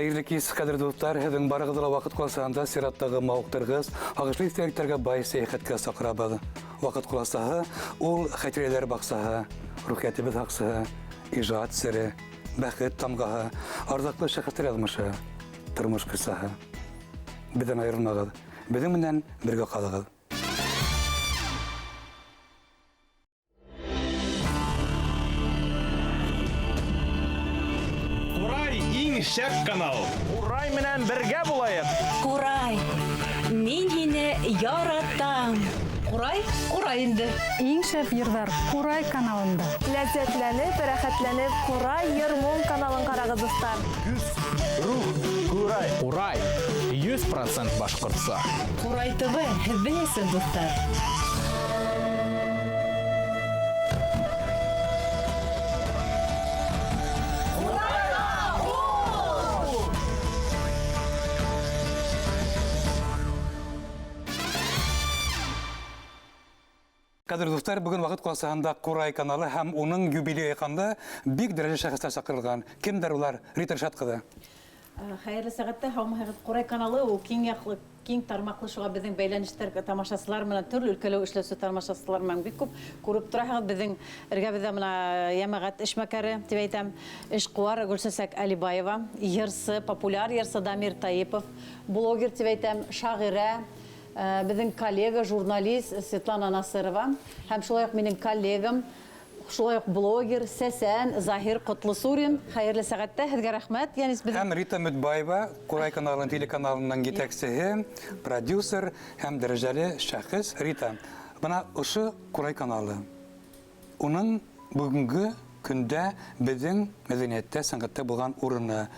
Хәйерле кис, ҡәҙерле дуҫтар, һеҙҙең барығыҙҙы ла Ваҡыт ҡуласаһында сираттағы мауыҡтырғыс, һағышлы иҫтәлектәргә бай сәйәхәткә саҡырабыҙ. Ваҡыт ҡуласаһы ул хәтирәләр баҡсаһы, рухиәтебеҙ һаҡсыһы, ижад сере, бәхет тамғаһы, арҙаҡлы шәхестәр яҙмышы, тормош ҡиссаһы. Беҙҙән айырылмағыҙ, беҙҙең менән бергә ҡалығыҙ. Курай иң шәп канал. Курай менән бергә булайыҡ. Курай, мин һине яратам. Курай, курай инде. Иң шәп йырҙар Курай каналында. Ләззәтләнеп, рәхәтләнеп Курай йыр-моң каналын ҡарағыҙ, дуҫтар. Көс, рух, Курай. Курай, 100% башҡортса. Курай ТВ һеҙҙең өсөн, дуҫтар. Ҡәҙерле дуҫтар, бөгөн Ваҡыт ҡуласаһында Ҡурай каналы һәм уның юбилейы яҡында бик дәрәжәле шәхестәр саҡырылған. Кемдәр улар? Рита Ришат ҡыҙы. Хәйерле сәғәттә, һаумыһығыҙ. Ҡурай каналы ул киң яҡлы, киң тармаҡлы, шуға беҙҙең бәйләнештәр тамашасылар менән, төрлө өлкәлә эшләүсе тамашасылар менән бик күп. Күреп тораһығыҙ, беҙҙең эргәбеҙҙә бына йәмәғәт эшмәкәре тип әйтәм, эшҡыуар Гөлсәсәк Әлибаева, йырсы, популяр йырсы Дамир Таипов, блогер тип әйтәм, шағирә, беҙҙең коллега, журналист Светлана Насырова һәм шулай уҡ минең коллегам, шулай уҡ блогер Сәсән Заһир Ҡотлосурин. Хәйерле сәғәттә, һеҙгә рәхмәт. Янис, беҙ Һәм Рита Мөтбаева, Ҡурай каналының телеканалының етәксеһе, продюсер һәм дәрәжәле шәхес. Рита, бына ошо Ҡурай каналы, уның бөгөнгө көндә беҙҙең мәҙәниәттә, сәнғәттә булған урыны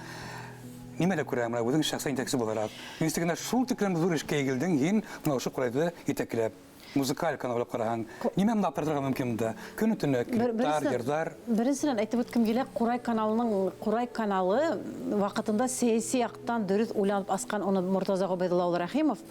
нимәлә күрә, бына үҙең шәхсән етәксе булараҡ, нисек кенә шул тиклем ҙур эшкә егелдең һин, бына ошо Ҡурайҙы етәкләп, музыкаль канал булып ҡараһаң, нимә менән аптыратырға мөмкин бында? Көнө-төнө клиптар, йырҙар. Беренсенән әйтеп үткем килә, Ҡурай каналының, Ҡурай каналы ваҡытында сәйәси яҡтан дөрөҫ уйланып асҡан уны Мортаза Ғөбәйҙулла улы Рәхимов.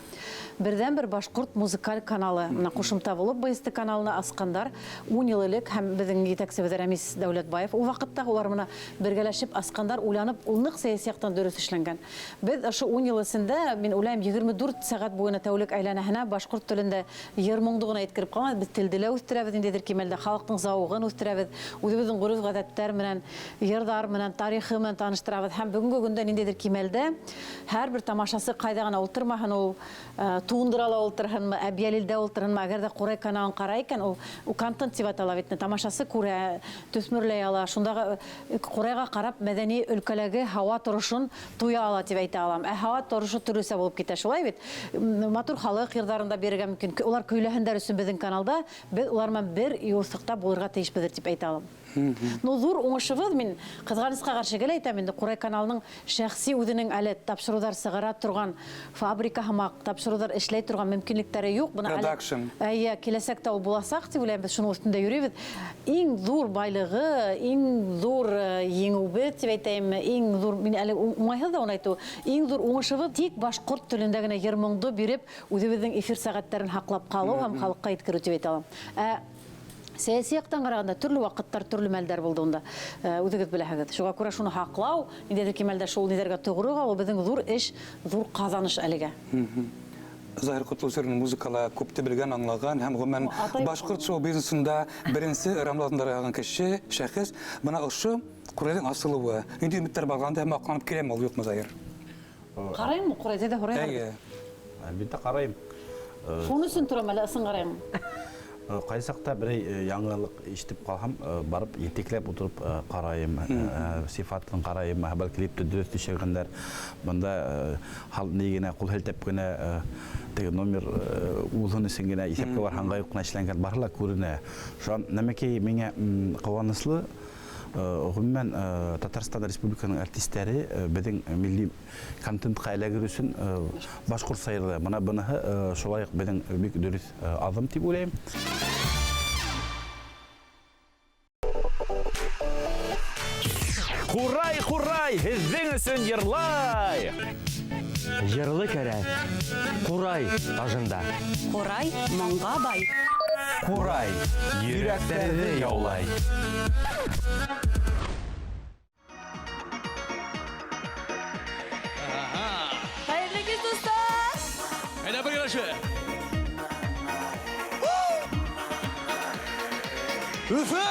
Берҙән-бер башҡорт музыкаль каналы, бына ҡушымта булып БСТ каналына асҡандар 10 йыл элек, һәм беҙҙең етәксебеҙ Рәмис Дәүләтбаев ул ваҡытта улар бына бергәләшеп асҡандар, уйланып, ул ныҡ сәйәси яҡтан дөрөҫ эшләнгән. Беҙ ошо 10 йыл эсендә, мин уйлайым, 24 сәғәт буйына тәүлек әйләнәһенә башҡорт телендә йыр моңдо ғына еткереп ҡалмай, беҙ телде лә үҫтерәбеҙ, ниндәйҙер кимәлдә халыҡтың зауығын үҫтерәбеҙ, үҙебеҙҙең ғөрөф-ғәҙәттәр менән, йырҙар менән, тарихы менән таныштырабыҙ. Һәм бөгөнгө көндә ниндәйҙер кимәлдә һәр бер тамашасы ҡайҙа ғына ултырмаһын, ул Тундрала ултырһынмы, Әбйәлилдә ултырһынмы, әгәр ҙә Ҡурай каналын ҡарай икән, ул контент тип атала бит, тамашасы күрә, төҫмөрләй ала. Шундағы Ҡурайға ҡарап мәҙәни өлкәләге һауа торошон туя ала тип әйтә алам. Ә һауа торошо төрлөсә булып китә, шулай бит. Матур халыҡ йырҙарын да бирергә мөмкин. Улар көйләһендәр өсөн беҙҙең каналда беҙ улар менән бер юҫыҡта булырға тейешбеҙ тип әйтә алам. Ну, ҙур уңышыбыҙ, мин ҡыҙғанысҡа ҡаршы гел әйтәм инде, Ҡурай каналының шәхси үҙенең әле тапшырыуҙар сығара торған фабрика һымаҡ, тапшырыуҙар эшләй торған мөмкинлектәре юҡ. Бына әле Продакшн. Эйе, киләсәктә ул буласаҡ тип уйлайым, беҙ шуның өҫтөндә йөрөйбөҙ. Иң ҙур байлығы, иң ҙур еңеүбеҙ тип әйтәйемме, иң ҙур, мин әле уңайһыҙ ҙа уны әйтеү, иң ҙур уңышыбыҙ тик башҡорт телендә генә йыр-моңдо биреп, үҙебеҙҙең эфир сәғәттәрен һаҡлап ҡалыу һәм халыҡҡа еткереү тип әйтә алам. Ә сәйәси яҡтан ҡарағанда төрлө ваҡыттар, төрлө мәлдәр булды унда. Үҙегеҙ беләһегеҙ. Шуға күрә шуны һаҡлау, ниндәйҙер кимәлдә шул ниҙәргә тоғро ҡалыу беҙҙең ҙур эш, ҙур ҡаҙаныш әлегә. Заһир Ҡотлосурин музыкала күпте белгән, аңлаған һәм ғөмүмән О, атай башҡорт шоу-бизнесында беренсе рамлы яған кеше, шәхес. Бына ошо Ҡурайҙың асылыуы. Ниндәй өмөттәр барғанда һәм аҡланып киләме ул, юҡмы, Заһир? Ҡараймы Ҡурай? Әйҙә, һорайым. Эйе. Әлбиттә ҡарайым. Шуның өсөн торам әле, ысын ҡарайым. Ҡайсы саҡта берәй яңылыҡ ишетеп ҡалһам, барып етекләп ултырып ҡарайым, сифатын ҡарайым, был клипты дөрөҫ төшөргәндәр. Бында ни генә ҡул һелтәп кенә теге номер уҙһын өсөн генә иҫәпкә барһаң юҡ ҡына эшләнгән, бары ла күренә. Шунан нәмәкәй миңә ҡыуаныслы, ғөмүмән Татарстан Республикаһының артистәре беҙҙең милли контентҡа эләгер өсөн башҡорт сайырҙы. Бына быныһы шулай уҡ беҙҙең бик дөрөҫ аҙым тип уйлайым. Ҡурай, ҡурай, һеҙҙең өсөн йырлай. Йырлы кәрәк, ҡурай тажында. Ҡурай моңға бай. Ҡурай йөрәктәрҙе яулай. Әйҙә бергәләшеп. Өфө!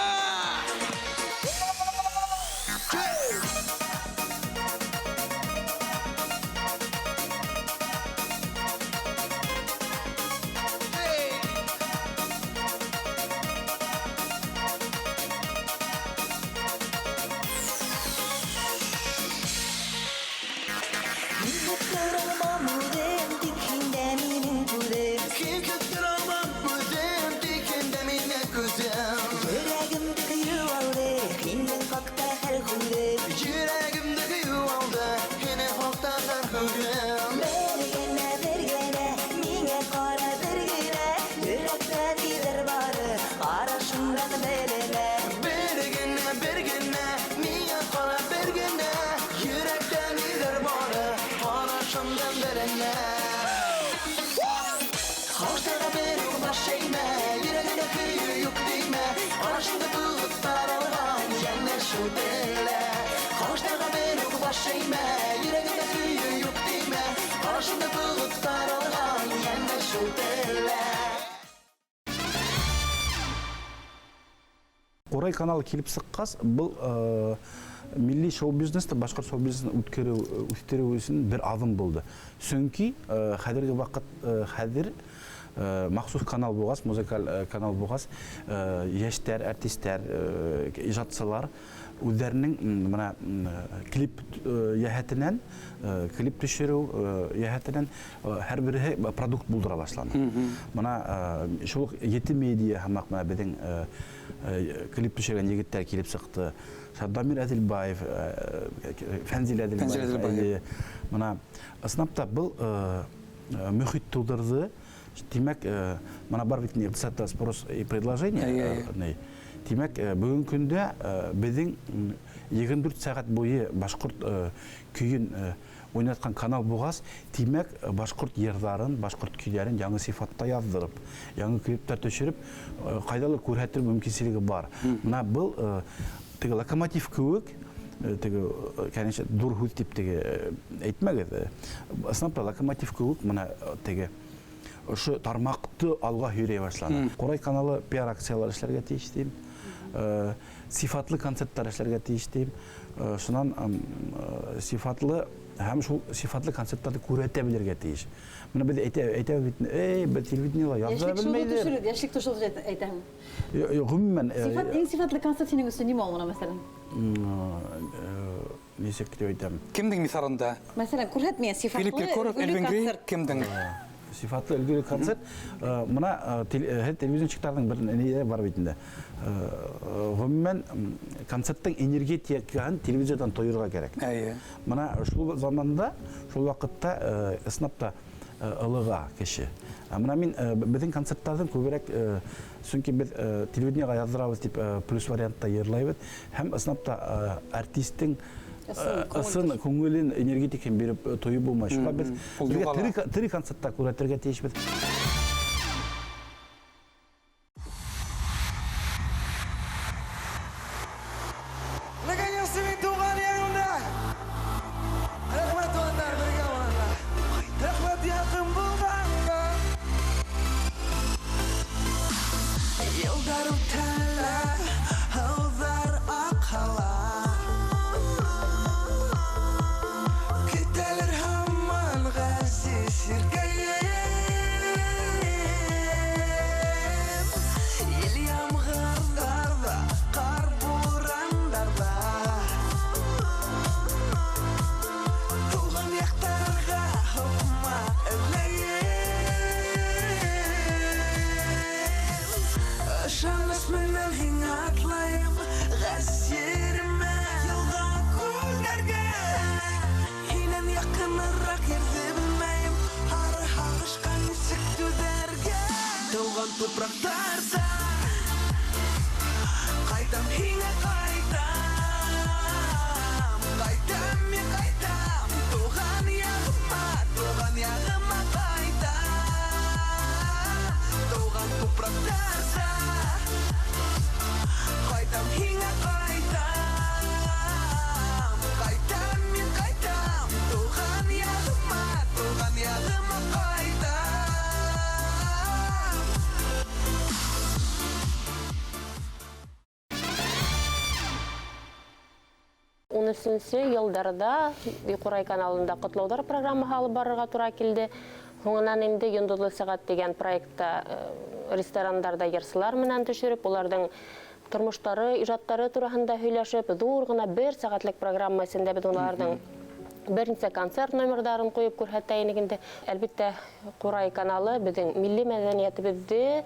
Ҡурай каналы килеп сыҡҡас, был милли шоу-бизнесты, башҡорт шоу-бизнесын үҫтереү өсөн бер аҙым булды. Сөнки хәҙерге ваҡыт, хәҙер махсус канал булғас, музыкаль канал булғас, йәштәр, артистәр, ижадсылар үҙҙәренең мына клип йәһәтенән, клип төшөрөү йәһәтенән һәр береһе продукт булдыра башланы. Мына шул уҡ Ете медиа һымаҡ мына беҙҙең клип төшөргән егеттәр килеп сыҡты. Шадамир Әҙелбаев, Фәнзил Әҙелбаев. Мына ысынлап та был мөхит тыуҙырҙы. Тимәк, мына бар бит иҡтисадта спрос и предложение. Тимәк, бөгөн көндә беҙҙең 24 сәғәт буйы башҡорт көйөн уйнатҡан канал булғас, тимәк, башҡорт йырҙарын, башҡорт көйҙәрен яңы сифатта яҙҙырып, яңы клиптар төшөрөп, ҡайҙалыр күрһәтер мөмкинселеге бар. Мына был теге локомотив кеүек, теге, конечно, ҙур һүҙ тип теге әйтмәгеҙ. Ысынлап та локомотив кеүек мына теге ошо тармаҡты алға һөйрәй башланы. Ҡурай каналы пиар акциялар эшләргә тейеш тием, сифатлы концерттар эшләргә тейеш тием. Шунан сифатлы һәм шул сифатлы концерттарҙы күрһәтә белергә тейеш. Мына беҙ әйтәбеҙ бит, эй, беҙ телевидениела яҙҙыра белмәйҙәр. Йәшлек шул әйтәһең. Ғөмүмән, иң сифатлы концерт һинең өсөн нимә ул мына, мәҫәлән? Нисек тип әйтәм? Кемдең миҫалында? Мәҫәлән, күрһәт миңә сифатлы Филипп Киркоров, Элвин Грей кемдең? Сифатлы өлгөлө концерт. Мына телевизионщиктарҙың бер ниҙәре бар бит инде. Ғөмүмән, концерттың энергетикаһын телевизорҙан тойорға кәрәк. Мына шул заманда, шул ваҡытта ысынлап та ылыға кеше. Мына мин беҙҙең концерттарҙың күберәк, сөнки беҙ телевидениеға яҙҙырабыҙ тип плюс вариантта йырлайбыҙ һәм ысынлап та артистың ысын күңелен, энергетикын биреп тойып булмай. Шуға беҙ тере концертта күрһәтергә тейешбеҙ. Наконец-то мин туған яғымда. Рәхмәт, туғандар, бергә булғанға. Рәхмәт яҡын булғанға. Йылдар үтәлә, һыуҙар аҡһала. Китәлер һаман ғәзиз еркәйем. Ел ямғырҙарҙа, ҡар бурандарҙа тыуған яҡтарға һуҡмаҡ эҙләйем. Ышаныс менән һиңә атлайым, ғәзиз еремә, йылға күлдәргә. Һинән яҡыныраҡ ерҙе белмәйем, һары һағышҡа нисек түҙәргә. Тыуған тупраҡтарҙа ҡайтам һиңә, ҡайтам, ҡайтам мин, ҡайтам тыуған яғыма, тыуған яғыма ҡайтам. Тыуған тупраҡтарҙа ҡайтам һиңә, ҡайтам, ҡайтам мин, ҡайтам тыуған яғыма, тыуған яғыма ҡайтам. 13 йылдарҙа Ҡурай каналында ҡотлауҙар программаһы алып барырға тура килде. Һуңынан инде Йондоҙло сәғәт тигән проектта ресторандарҙа йырсылар менән төшөрөп, уларҙың тормоштары, ижадтары тураһында һөйләшеп, ҙур ғына бер сәғәтлек программа эсендә беҙ уларҙың бер нисә концерт номерҙарын ҡуйып күрһәтә инек инде. Әлбиттә, Ҡурай каналы беҙҙең милли мәҙәниәтебеҙҙе,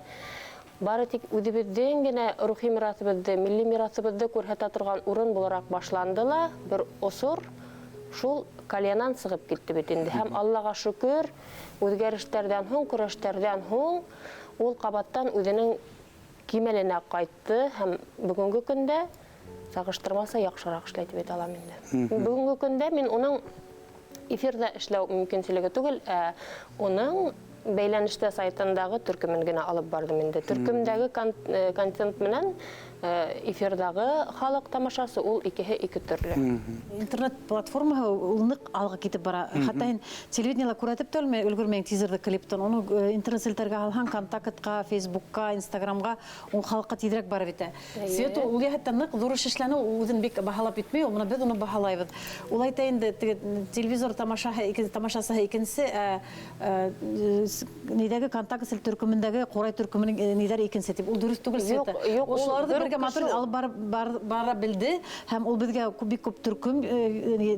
бары тик үҙебеҙҙең генә рухи мираҫыбыҙҙы, милли мираҫыбыҙҙы күрһәтә торған урын булараҡ башланды ла, бер осор шул кальянан сығып китте бит инде. Һәм Аллаға шөкөр, үҙгәрештәрҙән һуң, көрәштәрҙән һуң ул ҡабаттан үҙенең кимәленә ҡайтты һәм бөгөнгө көндә сағыштырмаса яҡшыраҡ эшләй тип әйтә алам инде. Бөгөнгө көндә мин уның эфирҙа эшләү мөмкинселеге түгел, ә уның бәйләнештә сайтындағы төркөмөн генә алып барҙым инде. Төркөмдәге контент менән эфирҙағы халыҡ тамашасы ул икеһе ике төрлө. Интернет платформаһы ул ныҡ алға китеп бара. Хатта һин телевидениела күрәтеп тә өлгөрмәйең тизерҙы, клиптан. Уны интернет селтәргә алһаң, Контактҡа, Фейсбукка, Инстаграмға ул халыҡҡа тиҙерәк барып етә. Свет ул йәһәттән ныҡ ҙур эш эшләне, ул үҙен бик баһалап етмәй, ул бына беҙ уны баһалайбыҙ. Ул әйтә инде, теге телевизор тамашаһы, тамашасыһы икенсе, нидәге Контакт төркөмөндәге Ҡурай төркөмөнөң ниҙәре икенсе тип. Ул дөрөҫ түгел, Света. Юҡ, Ул ул шуларҙы бер бергә матур кеше ул. алып бара белде һәм ул беҙгә бик күп төркөм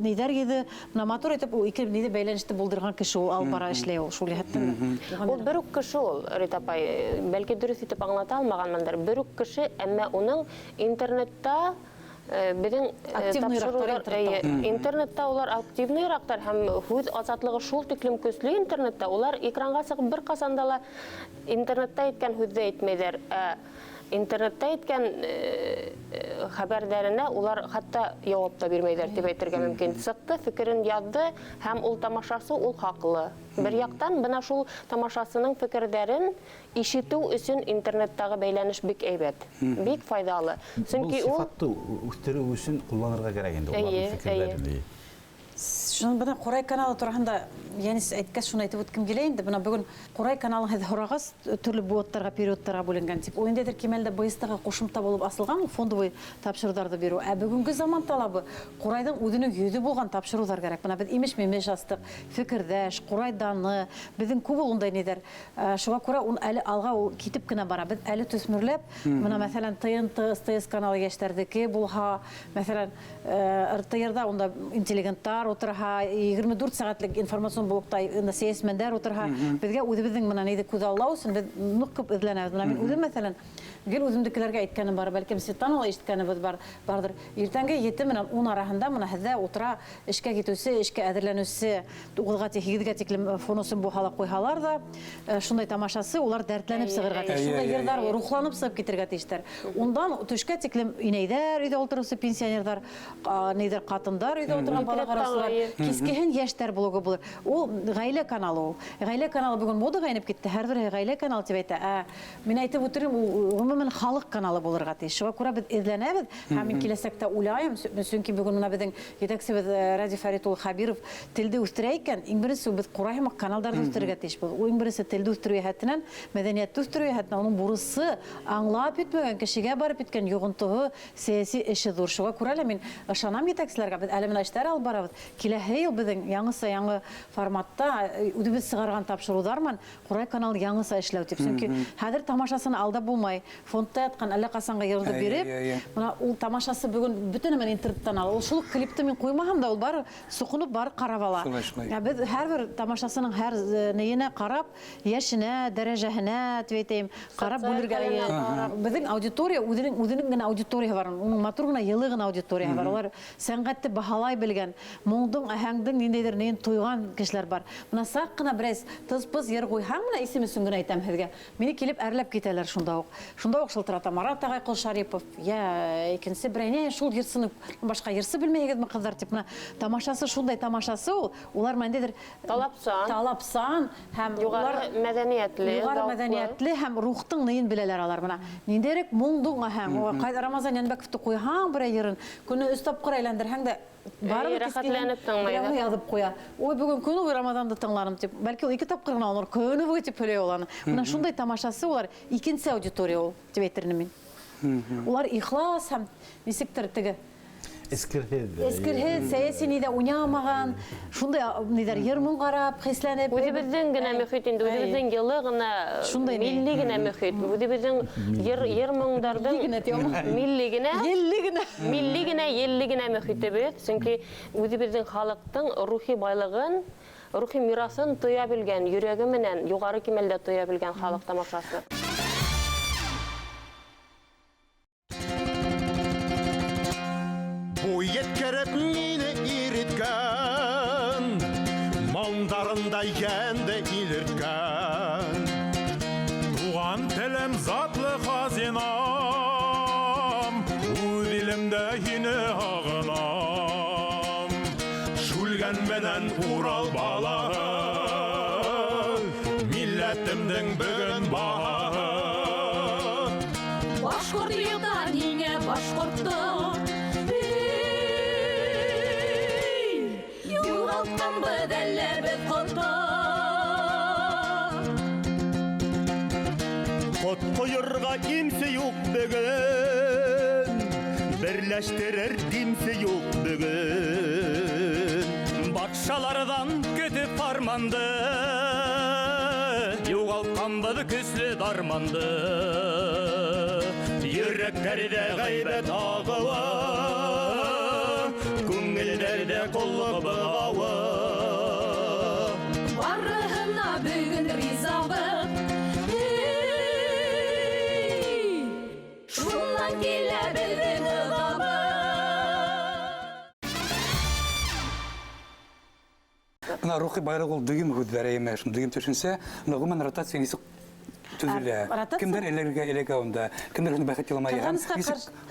ниҙәр йыйҙы. Бына матур итеп ул ике ниҙе бәйләнеште булдырған кеше ул, алып бара эшләй ул шул йәһәттән. Ул бер үк кеше ул, Рита апай, бәлки дөрөҫ итеп аңлата алмағанмындыр. Бер үк кеше, әммә уның интернетта беҙҙең Активныйраҡтар тапшырыуҙар, интернетта. эйе, интернетта улар активныйраҡтар һәм һүҙ азатлығы шул тиклем көслө интернетта. Улар экранға сығып бер ҡасан да ла интернетта әйткән һүҙҙе әйтмәйҙәр. Ә интернетта әйткән хәбәрҙәренә улар хатта яуап та бирмәйҙәр тип әйтергә мөмкин. Сыҡты, фекерен яҙҙы һәм ул тамашасы ул хаҡлы. Бер яҡтан бына шул тамашасының фекерҙәрен ишетеү өсөн интернеттағы бәйләнеш бик әйбәт, бик файҙалы. Сөнки Был ул сифатты үҫтереү өсөн ҡулланырға кәрәк инде уларҙың фекерҙәрен. Шуны бына Ҡурай каналы тураһында Йәнис әйткәс, шуны әйтеп үткем килә инде. Бына бөгөн Ҡурай каналын һеҙ һорағас, төрлө быуаттарға, периодтарға бүленгән тип. Ул ниндәйҙер кимәлдә БСТ-ға ҡушымта булып асылған фондовый тапшырыуҙарҙы биреү. Ә бөгөнгө заман талабы Ҡурайҙың үҙенең йөҙө булған тапшырыуҙар кәрәк. Бына беҙ имеш-мимеш астыҡ, фекерҙәш, Ҡурай даны, беҙҙең күп ул ундай ниҙәр. Шуға күрә ун әле алға ул китеп кенә бара. Беҙ әле төҫмөрләп, бына мәҫәлән, ТНТ, СТС каналы йәштәрҙеке булһа, мәҫәлән, РТР-ҙа унда интеллигенттар ултырһа, 24 сәғәтлек информацион блокта сәйәсмәндәр ултырһа, беҙгә үҙебеҙҙең бына ниҙе күҙаллау өсөн беҙ ныҡ күп эҙләнәбеҙ. Бына мин үҙем, мәҫәлән, гел үҙемдекеләргә әйткәнем бар, бәлкем Светлана ла ишеткәнебеҙ барҙыр. Иртәнге ете менән ун араһында бына һеҙҙә ултыра эшкә китеүсе, эшкә әҙерләнеүсе туғыҙға һигеҙгә тиклем фоносын булһа ла ҡуйһалар ҙа, шундай тамашасы, улар дәртләнеп сығырға тейеш. Шундай йырҙар рухланып сығып китергә тейештәр. Ундан төшкә тиклем инәйҙәр өйҙә ултырыусы пенсионерҙар, нейҙәр, ҡатындар өйҙә ултырған бала ҡараусылар, кискеһен йәштәр блогы булыр. Ул ғаилә каналы ул. Ғаилә каналы бөгөн модаға инеп китте. Һәр береһе ғаилә каналы тип әйтә. Ә мин әйтеп үтерем, ул ғөмүмән халыҡ каналы булырға тейеш. Шуға күрә беҙ эҙләнәбеҙ һәм мин киләсәктә уйлайым, сөнки бөгөн бына беҙҙең етәксебеҙ Радий Фәрит улы Хәбиров телде үҫтерә икән, иң беренсе беҙ Ҡурай һымаҡ каналдарҙы үҫтерергә тейешбеҙ. Ул иң беренсе телде үҫтереү йәһәтенән, мәҙәниәтте үҫтереү йәһәтенән уның бурысы аңлап етмәгән кешегә барып еткән йоғонтоһо, сәйәси эше ҙур. Шуға күрә лә мин ышанам етәкселәргә, беҙ әле бына эштәр алып барабыҙ. Киләһе йыл беҙҙең яңыса яңы форматта үҙебеҙ сығарған тапшырыуҙар менән Ҡурай каналы яңыса эшләү тип. Сөнки хәҙер тамашасын алдап булмай. Фондта ятҡан әллә ҡасанғы йырҙы биреп, бына ул тамашасы бөгөн бөтә нәмәне интернеттан ала. Ул шул уҡ клипты мин ҡуймаһам да, ул бары соҡоноп бары ҡарап ала. Шулай, шулай. Ә беҙ һәр бер тамашасының һәр нейенә ҡарап, йәшенә, дәрәжәһенә тип әйтәйем, ҡарап Социаль бүлергә. хәленә ҡарап. Беҙҙең аудитория үҙенең генә аудиторияһы бар. Уның матур ғына, йылы ғына аудиторияһы бар. Улар сәнғәтте баһалай белгән, моңдоң, әһәңдең ниндәйҙер нейен тойған кешеләр бар. Бына саҡ ҡына берәй тыз-пыз йыр ҡуйһаң, бына исем өсөн генә әйтәм һеҙгә. Мине килеп әрләп китәләр шунда уҡ. Шунда уҡ шылтырата Марат ағай Ҡолшарипов, йә икенсе берәй, ни, шул йырсыны башҡа йырсы белмәйһегеҙме, ҡыҙҙар, тип. Бына тамашасы шундай тамашасы ул. Улар ниндәйҙер Талапсан. Талапсан һәм Юғары улар мәҙәниәтле, юғары зауыҡлы. мәҙәниәтле һәм рухтың нейен беләләр алар. Бына ниндәйерәк моңдоң әһәң, ҡайҙа Рамазан Йәнбәковты ҡуйһаң берәй йырын, көнө өс тапҡыр әйләндерһәң дә, барыбер Рәхәтләнеп кискеһен тыңлайҙар. берәү яҙып ҡуя. Ой, бөгөн көнө буйы Рамазанды тыңланым тип. Бәлки ул ике тапҡыр ғына улар көнө буйы тип һөйләй ул аны. Бына шундай тамашасы улар, икенсе аудитория ул тип әйтер инем мин. Улар ихлас һәм нисектер теге. Эскерһеҙ. Эскерһеҙ, сәйәси ниҙә уйнамаған, шундай ниҙәр йыр-моң ҡарап, хисләнеп. Үҙебеҙҙең генә мөхит инде, үҙебеҙҙең йылы ғына, милли генә мөхит, үҙебеҙҙең йыр-моңдарҙың милли генә, милли генә, елле генә мөхитебеҙ, сөнки үҙебеҙҙең халыҡтың рухи байлығын, рухи мирасын тоя белгән, йөрәге менән юғары кимәлдә тоя белгән халыҡ тамашасы. Еткереп мине иреткән, моңдарында йәнде илерткән. Туған телем затлы хазинам, үҙ илемдә һине һағынам. Шүлгән менән Урал балаһы, милләтемдең бөгөн баһаһы. Башҡорт йылда ниңә башҡортто? Юғалтҡанбыҙ әллә беҙ ҡото? Ҡот ҡойорға имсе юҡ бөгөн, берләштерер димсе юҡ бөгөн. Батшаларҙан көтөп фарманды, юғалтҡанбыҙ көслө дарманды. Йөрәктәрҙә ғәйбәт ағыуы, күңелдәрҙә ҡоллоҡ бығауы. Барыһына бөгөн ризабыҙ, шунан килә беҙҙең ыҙабыҙ. Бына рухи байлыҡ ул дөйөм һүҙҙәр әйме, шул дөйөм төшөнсә, бына ғөмүмән ротация нисек төҙөлә? Кемдәр элергә эләгә унда? Кемдәр шуны бәхет йылмая?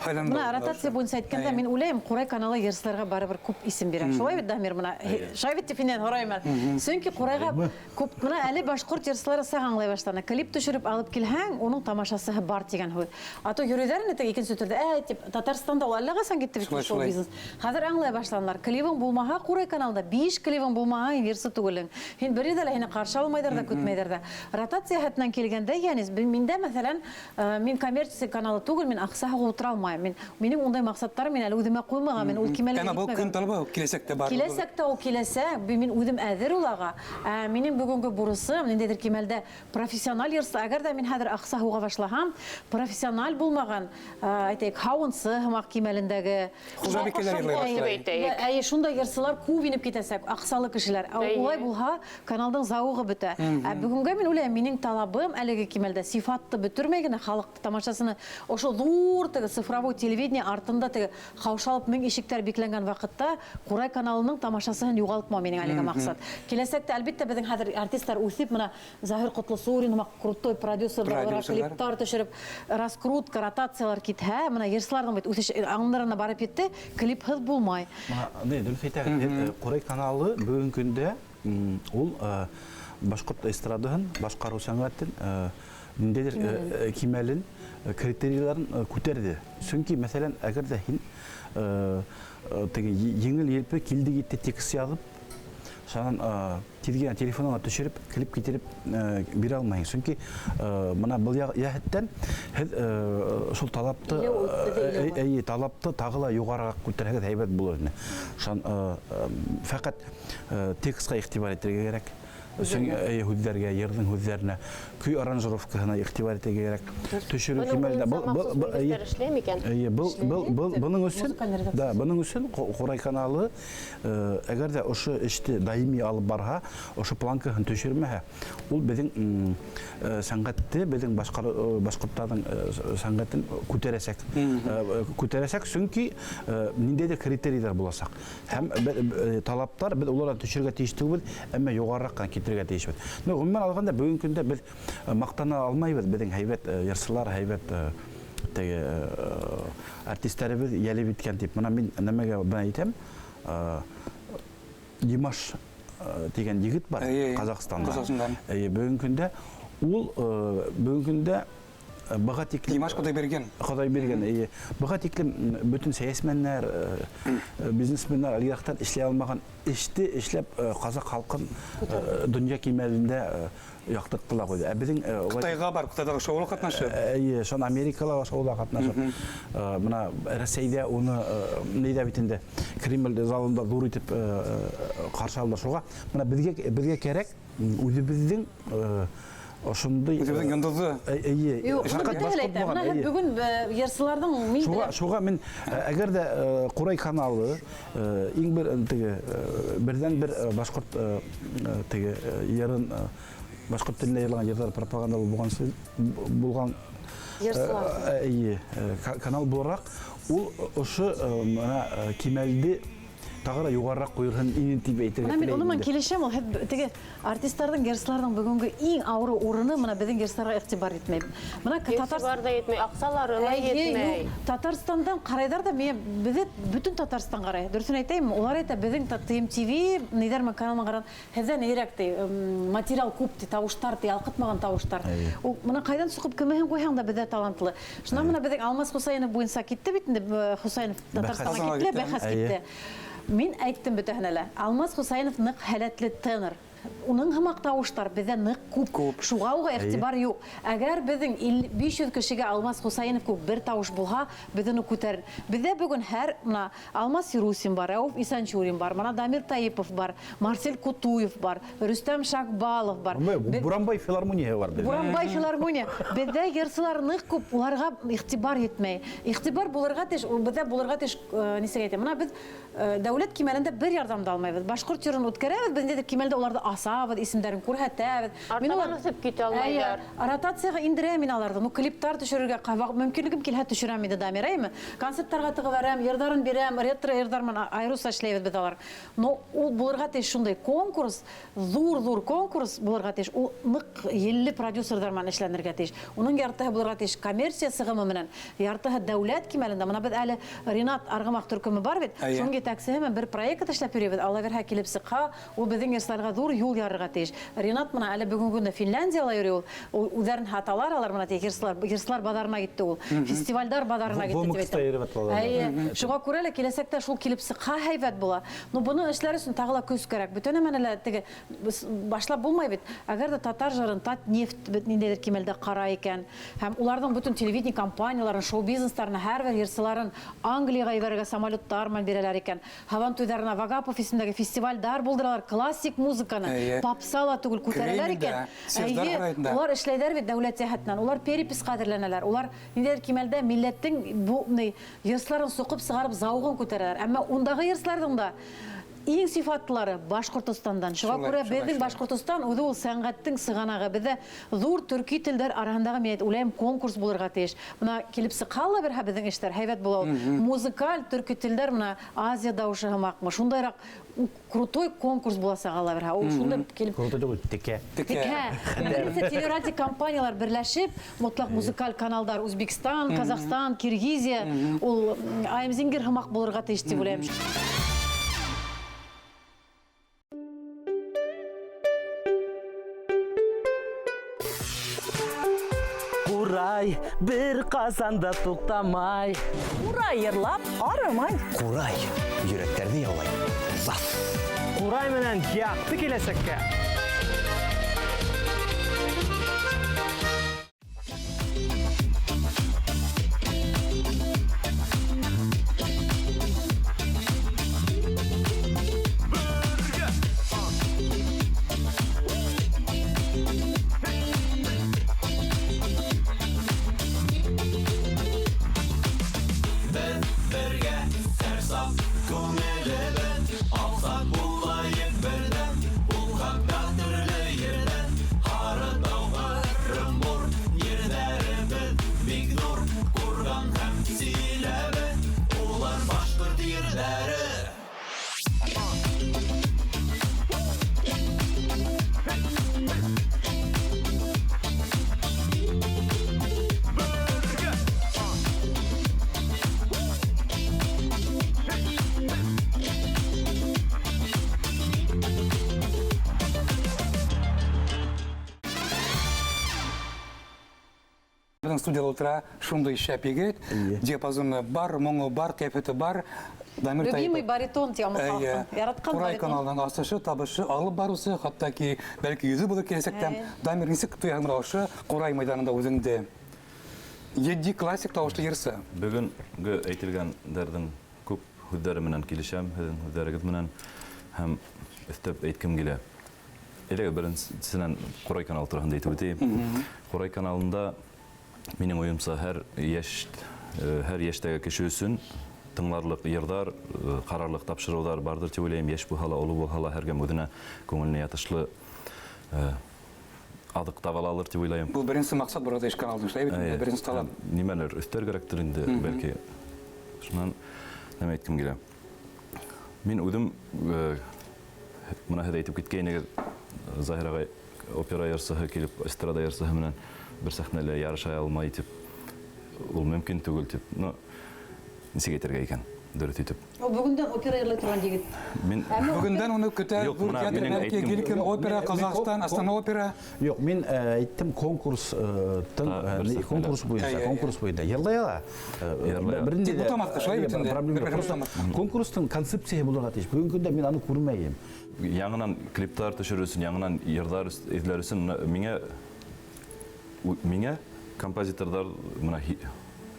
Бына ротация буйынса әйткәндә, мин уйлайым, Ҡурай каналы йырсыларға барыбер күп исем бирә. Шулай бит, Дамир, бына шулай бит тип һинән һорайым әле. Сөнки Ҡурайға күп, бына әле башҡорт йырсылары саҡ аңлай башланы. Клип төшөрөп алып килһәң, уның тамашасыһы бар тигән һүҙ. А то йөрөйҙәр инде теге икенсе төрҙә, әй тип, Татарстанда ул әллә ҡасан китте бит шоу бизнес. Хәҙер аңлай башланылар. Клибың булмаһа, Ҡурай каналында 5 клибың булмаһа, һин йырсы түгелең. Һин бер ерҙә лә һине ҡаршы алмайҙар ҙа, көтмәйҙәр ҙә. Ротация йәһәтенән килгәндә, Янис, миндә, мәҫәлән, мин коммерция каналы түгел, мин аҡса һуғып ултыра алмайым. Минең ундай маҡсаттарым мин әле үҙемә ҡуймаған, мин ул кимәлгә Әммә был етмәгән. көн талабы киләсәктә бар. Киләсәктә ул киләсәк, мин үҙем әҙер улаға. Минең бөгөнгө бурысым ниндәйҙер кимәлдә профессиональ йырсы. Әгәр ҙә мин хәҙер аҡса һуға башлаһам, профессиональ булмаған, әйтәйек, һауынсы һымаҡ кимәлендәге Хужабикәләр йырлай башлай. Әйе, шундай йырсылар күп инеп китәсәк, аҡсалы кешеләр. Улай булһа, каналдың зауығы бөтә. Ә бөгөнгә мин уйлайым, минең талабым әлеге кимәлдә сифатты бөтөрмәй генә халыҡ тамашасыны ошо ҙур теге цифровой телевидение артында теге ҡаушалып мең ишектәр бикләнгән ваҡытта Ҡурай каналының тамашасыһын юғалтмау минең әлеге маҡсат. Киләсәктә әлбиттә беҙҙең хәҙер артисттар үҫеп, бына Заһир Ҡотлосурин һымаҡ крутой продюсерлар, клиптар төшөрөп, раскрутка, ротациялар китһә, бына йырсыларҙың бит үҫеш аңдарына барып етте, клипһыҙ булмай. Бына, не, дөрөҫ әйтәһең, Ҡурай каналы бөгөнгө көндә ул башҡорт эстрадаһын, башҡарыу сәнғәтен, ниндәйҙер кимәлен, критерийларын күтәрҙе. Сөнки, мәҫәлән, әгәр ҙә һин теге еңел елпе килде китте текст яҙып, шунан тиҙ генә телефоныңа төшөрөп, клип китереп бирә алмайһың. Сөнки бына был йәһәттән һеҙ шул талапты, эйе, талапты тағы ла юғарыраҡ күтәрһәгеҙ һәйбәт булыр ине. Шунан фәҡәт текстҡа иғтибар итергә кәрәк. Һүҙҙәргә, йырҙың һүҙҙәренә, көй аранжировкаһына иғтибар итергә кәрәк. Төшөрөү кимәлендә бының өсөн, да, бының өсөн Ҡурай каналы, әгәр ҙә ошо эште даими алып барһа, ошо планкаһын төшөрмәһә, ул беҙҙең сәнғәтте, беҙҙең башҡорттарҙың сәнғәтен күтәрәсәк. Күтәрәсәк, сөнки ниндәйҙер критерийҙар буласаҡ. Һәм талаптар беҙ уларҙан төшөргә тейеш түгел, әммә юғарыраҡ ҡына китерергә тейешбеҙ. Ғөмүмән алғанда, бөгөнгө көндә беҙ маҡтана алмайбыҙ, беҙҙең һәйбәт йырсылар, һәйбәт теге артистәребеҙ йәлеп иткән тип. Бына мин нәмәгә бына әйтәм, Димаш тигән егет бар Ҡаҙағстанда. Ҡаҙағстанда. Эйе, бөгөнгө көндә ул бөгөнгө көндә Быға тиклем Димаш Ҡоҙайбирген. Ҡоҙайбирген, эйе. Быға тиклем бөтөн сәйәсмәндәр, бизнесменнар, олигархтар эшләй алмаған эште эшләп ҡаҙаҡ халҡын донъя кимәлендә яҡтырттылар ҡуйҙы. Ә беҙҙең Ҡытайға барып, Ҡытайҙағы шоула ҡатнашып. Эйе, шон Америкала шоула ҡатнашып. Бына Рәсәйҙә уны нейҙә бит инде Кремль залында ҙур итеп ҡаршы алдылар. Шуға бына беҙгә кәрәк үҙебеҙҙең ошондай үҙебеҙҙең йондоҙҙо. Эйе. Юҡ, шуны бөтәһе лә әйтә. Бына һеҙ бөгөн йырсыларҙың мин Шуға, шуға мин әгәр ҙә Ҡурай каналы иң бер теге берҙән бер башҡорт теге йырын башҡорт телендә йырлаған йырҙар пропагандалы булған йырсылар. Эйе, канал булараҡ ул ошо бына кимәлде тағы ла юғарыраҡ ҡуйырһын ине тип әйтергә Бына мин теләйем уның менән инде. килешәм, ул һеҙ теге артистарҙың, йырсыларҙың бөгөнгө иң ауыр урыны бына беҙҙең йырсыларға иғтибар итмәй. Бына Иғтибар ҙа етмәй, аҡсалары ла Эйе, етмәй. юҡ, Татарстандан ҡарайҙар ҙа, миңә беҙҙе бөтөн Татарстан ҡарай. Дөрөҫөн әйтәйем, улар әйтә, беҙҙең ТМТВ, ниҙәр менән каналын ҡараған, һеҙҙән ирәк ти, материал күп ти, тауыштар ти, ялҡытмаған тауыштар. Ул бына ҡайҙан соҡоп кемеһен ҡуйһаң да беҙҙә талантлы. Шунан бына беҙҙең Алмаз Хусайнов буйынса китте бит инде, Хусайнов Татарстанға Бәхәс. китте, бәхәс китте. Мин әйттем бөтәһенә лә. Алмаз Хусайнов ныҡ һәләтле тенор. Уның һымаҡ тауыштар беҙҙә ныҡ күп. Шуға уға иғтибар юҡ. Әгәр беҙҙең 500 кешегә Алмаз Хусайнов күк бер тауыш булһа, беҙ уны күтәрер. Беҙҙә бөгөн һәр бына Алмаз Сирусин бар, Рәүф Исанчурин бар, бына Дамир Таипов бар, Марсель Кутуев бар, Рөстәм Шакбалов бар. Буранбай филармонияһы бар беҙҙә. Буранбай филармония. Беҙҙә йырсылар ныҡ күп, уларға иғтибар етмәй. Иғтибар булырға тейеш, ул беҙҙә булырға тейеш, нисек әйтәм? Бына беҙ дәүләт кимәлендә бер ярҙам да алмайбыҙ. Башҡорт йырын үткәрәбеҙ, беҙ ниндәйҙер кимәлдә уларҙы асабыҙ, исемдәрен күрһәтәбеҙ. Мин Артабан улар үҫеп китә алмайҙар. Эйе, ротацияға индерәм мин аларҙы. Ну, клиптар төшөрөргә мөмкинлегем килһә төшөрәм инде, Дамир, әйме? Концерттарға тығып бәрәм, йырҙарын бирәм, ретро йырҙар менән айырыуса эшләйбеҙ беҙ алар. Но ул булырға тейеш шундай конкурс, ҙур-ҙур конкурс булырға тейеш. Ул ныҡ елле продюсерҙар менән эшләнергә тейеш. Уның яртыһы булырға тейеш коммерция сығымы менән, яртыһы дәүләт кимәлендә. Бына беҙ әле Ринат Арғымаҡ төркөмө бар бит. Эйе. Шуның етәксеһе менән бер проект эшләп йөрөйбөҙ. Алла бирһә килеп сыҡһа, ул беҙҙең йырсыларға ҙур юл ярырға тейеш. Ринат бына әле бөгөнгө көндә Финляндияла йөрөй ул. Ул үҙҙәрен һаталар, алар бына тик йырсылар баҙарына китте ул. Фестивальдар баҙарына китте тип Вомыкста әйтәм. йөрөп аталар. Эйе. Шуға күрә лә киләсәктә шул килеп сыҡһа һәйбәт була. Но быны эшләр өсөн тағы ла көс кәрәк. Бөтә нәмәне лә теге башлап булмай бит. Әгәр ҙә татар жырын Татнефть бит ниндәйҙер кимәлдә ҡарай икән, һәм уларҙың бөтөн телевидение компанияларын, шоу-бизнестарына һәр бер йырсыларын Англияға ебәрергә самолеттар менән бирәләр икән. Һабан туйҙарына Вагапов исемендәге фестивальдар булдыралар, классик музыканы, попса ла түгел күтәрәләр Кремлдә, икән. Съездар Эйе, һарайында. улар эшләйҙәр бит дәүләт йәһәтенән, улар перепись ҡәҙерләнәләр, улар ниндәйҙер кимәлдә милләттең бу ни йырсыларын соҡоп сығарып зауығын күтәрәләр. Әммә ундағы йырсыларҙың да иң сифатлылары Башҡортостандан. Шуға күрә беҙҙең Башҡортостан үҙе ул сәнғәттең сығанағы. Беҙҙә ҙур төрки телдәр араһындағы, мин уйлайым, конкурс булырға тейеш. Бына килеп сыҡһа ла берһә беҙҙең эштәр һәйбәт була ул. Музыкаль төрки телдәр бына Азия дауышы һымаҡмы? Шундайыраҡ крутой конкурс буласаҡ ала берһә. Ул шундай килеп Крутой түгел, текә. Текә. Беренсе телерадио компаниялар берләшеп, мотлаҡ музыкаль каналдар Үзбекстан, Казахстан, Киргизия, ул Аймзингер һымаҡ булырға тейеш тип уйлайым. Ҡурай бер ҡасан да туҡтамай. Ҡурай йырлап арымай. Ҡурай йөрәктәрҙе яулай. Зас. Ҡурай менән яҡты киләсәккә. Күңелебеҙ, алсаҡ булайыҡ берҙәм, ул хаҡта Беҙҙең студияла ултыра шундай шәп егет, диапазоны бар, моңо бар, ҡиәфәте бар. Дамир Любимый Таипов. баритон ти алмаҫ Эйе. халыҡтың. Яратҡан Ҡурай баритон. каналының асышы, табышы, алып барыусы, хатта ки бәлки йөҙө булыр киләсәктә. Эйе. Дамир, нисек тояһың бына ошо Ҡурай майҙанында үҙеңде? Етди классик тауышлы йырсы. Бөгөнгө әйтелгәндәрҙең күп һүҙҙәре менән килешәм, һеҙҙең һүҙҙәрегеҙ менән һәм өҫтәп әйткем килә. Элек беренсенән Ҡурай каналы тураһында әйтеп үтәйем. Ҡурай каналында минең уйымса һәр йәштәге кеше өсөн тыңларлыҡ йырҙар, ҡарарлыҡ тапшырыуҙар барҙыр тип уйлайым. Йәш булһа ла, оло булһа ла, һәр кем үҙенә күңеленә ятышлы аҙыҡ таба алыр тип уйлайым. Был беренсе маҡсат был эш каналының, шулай бит? Эйе. Беренсе талап. Нимәлер өҫтәр кәрәктер инде, бәлки. Шунан нәмә әйткем килә. Мин үҙем бына һеҙ әйтеп киткәйнегеҙ, Заһир ағай опера йырсыһы килеп, эстрада йырсыһы менән бер сәхнәлә ярыша алмай тип, ул мөмкин түгел тип. Ну, нисек әйтергә икән, дөрөҫ итеп. Ул бөгөндән опера йырлай торған егет. Мин Әммә Бөгөндән уны көтә Юҡ, ҙур бына театр, минең бәлки әйткем Гилькин юҡ. опера, Ҡаҙағстан, Астана опера. Юҡ, мин әйттем Бер сәхнәлә. конкурс буйынса, конкурс буйынса. Йырлай ала. Йырлай ала. Беренсе Тик бутамаҫҡа, шулай бит инде. проблема Бер-бер юҡ. бутамаҫҡа. Конкурстың концепцияһы булырға тейеш. Бөгөнгө көндә мин аны күрмәйем. Яңынан клиптар төшөрөр өсөн, яңынан йырҙар эҙләр өсөн миңә композиторҙар бына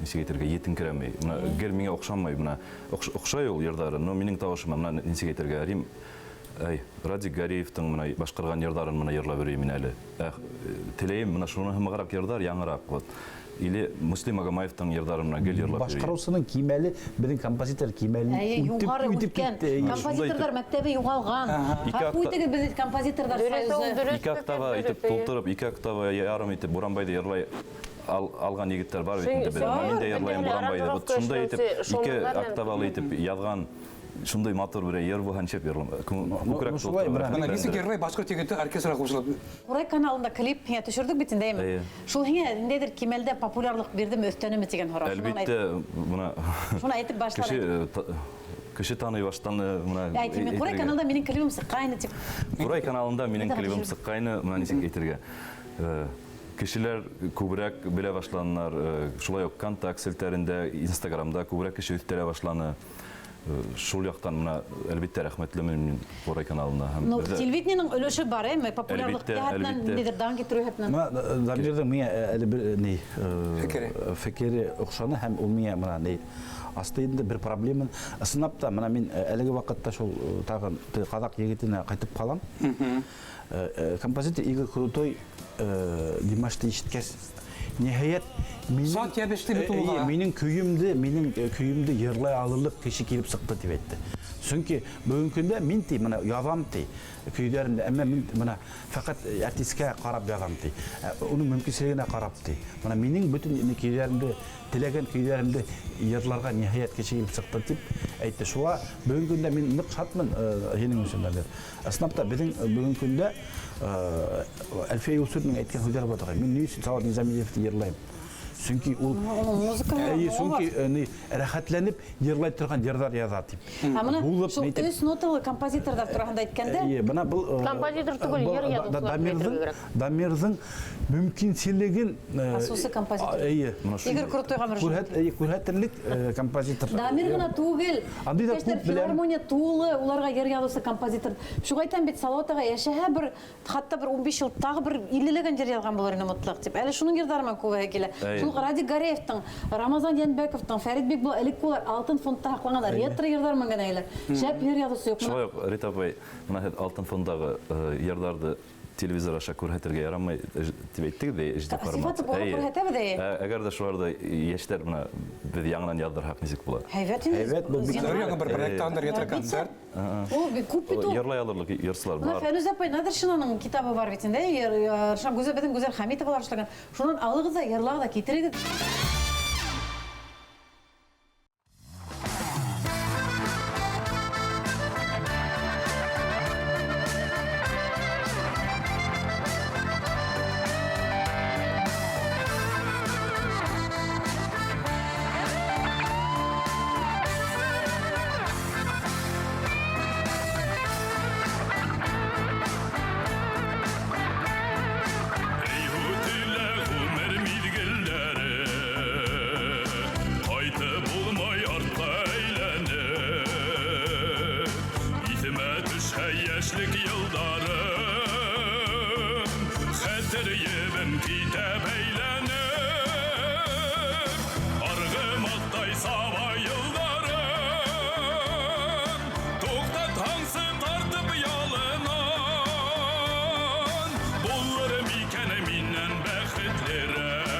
нисек әйтергә, етенкерәмәй. Бына гел миңә оҡшамай, бына оҡшай ул йырҙары, но минең тауышыма бына нисек әйтергә, Рим, ай, Радик Гариевтың бына башҡарған йырҙарын бына йырлап йөрөйөм мин әле. Эх, теләйем, бына шуны һымағыраҡ йырҙар, яңыраҡ, вот. Или Муслим Магомаевтың йырҙарын бына гел йырлап йөрөйөм. Башҡарыусының кимәле, беҙҙең композитор кимәле Әйе, юғары үтеп үткән. китте, әйе. Композиторҙар мәктәбе юғалған. Ике Ғәфү акта- итегеҙ, беҙ композиторҙар Дөрөҫ, союзы. дөрөҫ, Ике октава дөрөҫ, итеп дөрөҫ, тултырып, ике октава ярым итеп Буранбайҙы йырлай алған егеттәр бар бит инде беҙҙә. Шуң- Мин дә йырлайым Шуң- Буранбайҙы. Вот шундай итеп, Шуң- ике Шуң- октавалы итеп яҙған шундай матур бер йыр булһа, нисек йырлам? Күкрәк Ну, шулай, тултырып. бына. Бына нисек йырлай башҡорт егете оркестрға ҡушылып. Ҡурай каналында клип һиңә төшөрҙөк бит инде, әйме? Эйе. Шул һиңә ниндәйҙер кимәлдә популярлыҡ бирҙеме, өҫтәнеме тигән һорау. Шунан Әлбиттә, әйт. бына Шуны әйтеп башлар. Кеше таный башланы, бына Әйт, мин Ҡурай әйтергә. каналында минең клибым сыҡҡайны тип. Ҡурай каналында минең Әйтә клибым башлар. сыҡҡайны, бына нисек әйтергә. Кешеләр күберәк белә башланылар, шулай уҡ контакт селтәрендә, Инстаграмда күберәк кеше өҫтәлә башланы. Шул яҡтан бына әлбиттә рәхмәтлемен мин Ҡурай каналына һәм Ну, беҙҙә телевидениеның өлөшө бар, әйме? Популярлыҡ Әлбиттә, йәһәтенән, әлбиттә. ниндәйҙер дан китереү йәһәтенән. Бына Дамирҙың миңә әле бер ни Фекере. фекере оҡшаны һәм ул миңә бына ни асты инде бер проблема. Ысынлап та, бына мин әлеге ваҡытта шул тағын ҡаҙаҡ егетенә ҡайтып ҡалам. Композитор Игорь Крутой Димашты ишеткәс, ниһайәт, Зат йәбеште бит уға. минең көйөмдө йырлай алырлыҡ кеше килеп сыҡты тип әйтте. Сөнки бөгөнгө көндә мин ти, бына яҙам ти көйҙәремде, әммә мин бына фәҡәт артистка ҡарап яҙам ти. Уның мөмкинселегенә ҡарап ти. Бына минең бөтөн көйҙәремде, теләгән көйҙәремде йырларға ниһайәт кеше килеп сыҡты тип әйтте. Шуға бөгөнгө көндә мин ныҡ шатмын һинең өсөн, Дамир. Ысынлап та беҙҙең бөгөнгө көндә Әлфиә Юлсуриның әйткән һүҙҙәре бар. Мин ни өсөн Салауат Низамиевты йырлайым? Сөнки ул Уның музыка Әйе, моңо сөнки, бар. ни, рәхәтләнеп йырлай торған йырҙар яҙа тип. Ә бына Булып, шул ни тип. өс ноталы композиторҙар тураһында әйткәндә, Әйе, бына был Композитор түгел, был йыр яҙыусылар әйтергә кәрәк. Дамирҙың мөмкинселеген Асусы композитор. Әйе. Бына шул. Игорь Крутойға мөрәжәғәт. Күрһәт, әйе, күрһәтерлек композитор. Дамир ғына түгел. Андый да Иптәштәр, күп беләм. филармония тулы, уларға йыр яҙыусы композитор. Шуға әйтәм бит, Салауат ағай йәшәһә бер, хатта бер 15 йыл тағы бер иллеләгән йыр яҙған булыр ине мотлаҡ тип. Әле шуның йырҙары менән күбәйә килә. Әйе. Шул Радик Гареевтың, Рамазан Йәнбәковтың, Фәрит Бикбулат, элек улар алтын фондта һаҡланған ретро йырҙар менән генә килә. Шәп йыр яҙыусы юҡ. Шулай уҡ, Рита апай, бына һеҙ алтын фондағы йырҙарҙы телевизор аша күрһәтергә ярамай тип әйттегеҙ ҙә, эште Сифаты формат. булып Әйе. күрһәтәбеҙ, әйе. Әгәр ҙә шуларҙы йәштәр бына беҙ яңынан яҙҙырһаҡ нисек була? Һәйбәт инде. Һәйбәт, был бик Зинһар. Бер яңы бер проект андыр ретро Әлбиттә. концерт. Ул бик күп бит ул. Йырлай алырлыҡ йырсылар Бына бар. Фәнүзә апай Наҙыршинаның китабы бар бит инде, Рушан Гүзәл, беҙҙең Гүзәл Хәмитовалар эшләгән. Шунан алығыҙ ҙа, йырлағыҙ ҙа, китерегеҙ. Ey hutile, Ömer mizgiller. Бер ебем китә бәйләнеп, Арғымаҡтай саба йылдарым. Туҡтатһаңсы тартып ялынан, Булыр микән минән бәхетлерәк?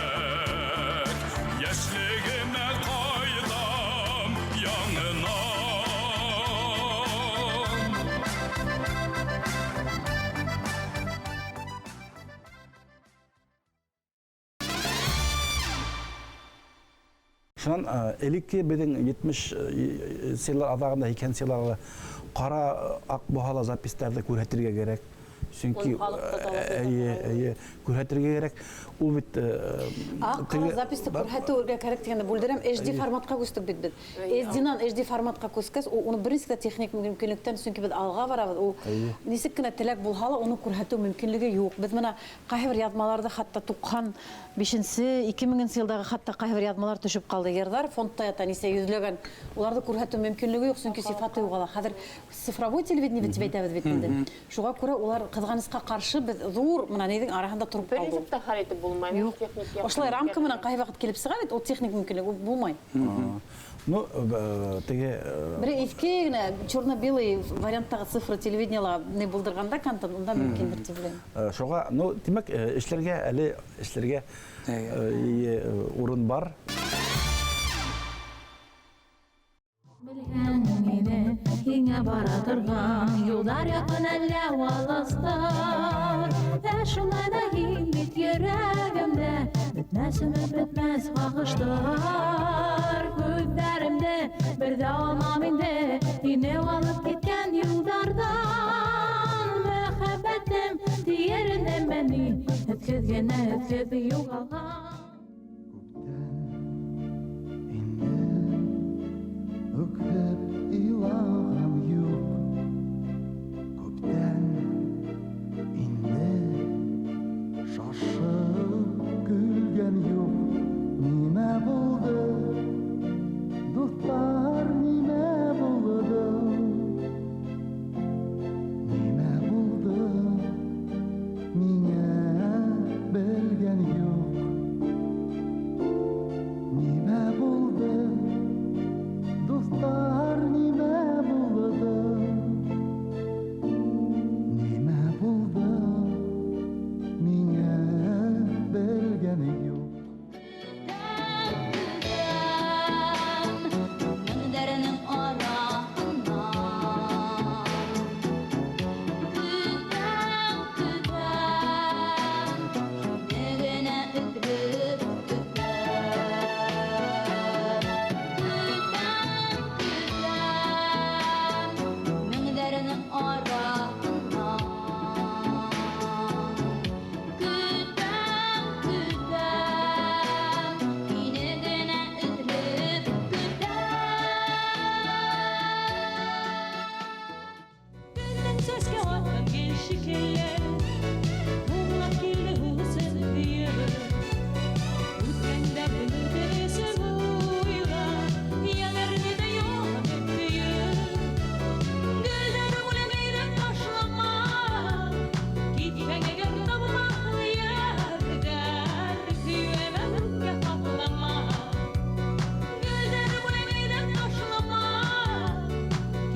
Йәшлегемә ҡайтам яңынан. Шунан элекке беҙҙең 70 йылдар аҙағында, 80 йылдарҙа ҡара аҡ баһала запистарҙы күрһәтергә кәрәк. Сөнки эйе, эйе, күрһәтергә кәрәк. Ул бит Аҡ ҡара записты күрһәтеүгә кәрәк тигәндә бүлдерәм, HD форматҡа күстек бит беҙ. SD-нан HD форматҡа күскәс, уны беренсе дә техник мөмкинлектән, сөнки беҙ алға барабыҙ. Ул нисек кенә теләк булһа ла, уны күрһәтеү мөмкинлеге юҡ. Беҙ бына ҡайһы бер яҙмаларҙы хатта 95-нсе, 2000-нсе йылдағы хатта ҡайһы бер яҙмалар төшөп ҡалды. Йырҙар фондта ята нисә йөҙләгән. Уларҙы күрһәтеү мөмкинлеге юҡ, сөнки сифаты юғала. Хәҙер цифровой телевидение тип әйтәбеҙ бит инде. Шуға күрә улар ҡыҙғанысҡа ҡаршы беҙ ҙур бына ниҙең араһында тороп Бер ҡалдыҡ. нисек тә хәл итеп булмай. Юҡ. Техник яҡтан Ошолай рамка кәрәк. менән ҡайһы ваҡыт килеп сыға бит, ул техник мөмкинлек, ул булмай. Ну, теге, Бер иҫке генә черно-белый варианттағы цифра телевидениела ни булдырғанда контент, унда мөмкиндер тип уйлайым. Шуға, ну, тимәк, эшләргә әле эшләргә, урын бар. Белгән ине, һиңә бара торған юлдар яҡын әллә алыҫтар. Ә шулай ҙа һин бит йөрәгемдә, бөтмәҫ өмөт, бөтмәҫ һағыштар. Күҙҙәремде бер ҙә алмам инде, һине алып киткән юлдарҙан. Мөхәббәтем тиер инеме ни, эҙһеҙ генә, эҙһеҙ юғалған. Үкһеп илаған юҡ, күптән инде шашып көлгән юҡ. Нимә булды, дуҫтар, нимә булды? Нимә булды, миңә белгән юҡ. Нимә булды, дуҫтар, нимә булды? Нимә булды, миңә белгән юҡ. Меңдәренең араһынан көтәм, көтәм, һине генә өҙөлөп көтәм. Көтәм, көтәм, меңдәренең араһынан көтәм, көтәм, һине генә өҙөлөп көтәм. Гөлдең сәскә атҡан гел шикелле, һуңлап килде үҙен һөйөп. Үткәндәрҙең үтенесен уйла, йәнәрне дә янып көйөп. Гөлдәр бүләгәйҙән ташлама, китһәң әгәр табылмаҫ йәрҙәр, көйәмә үпкә һаҡлама. Гөлдәр бүләгәйҙән ташлама,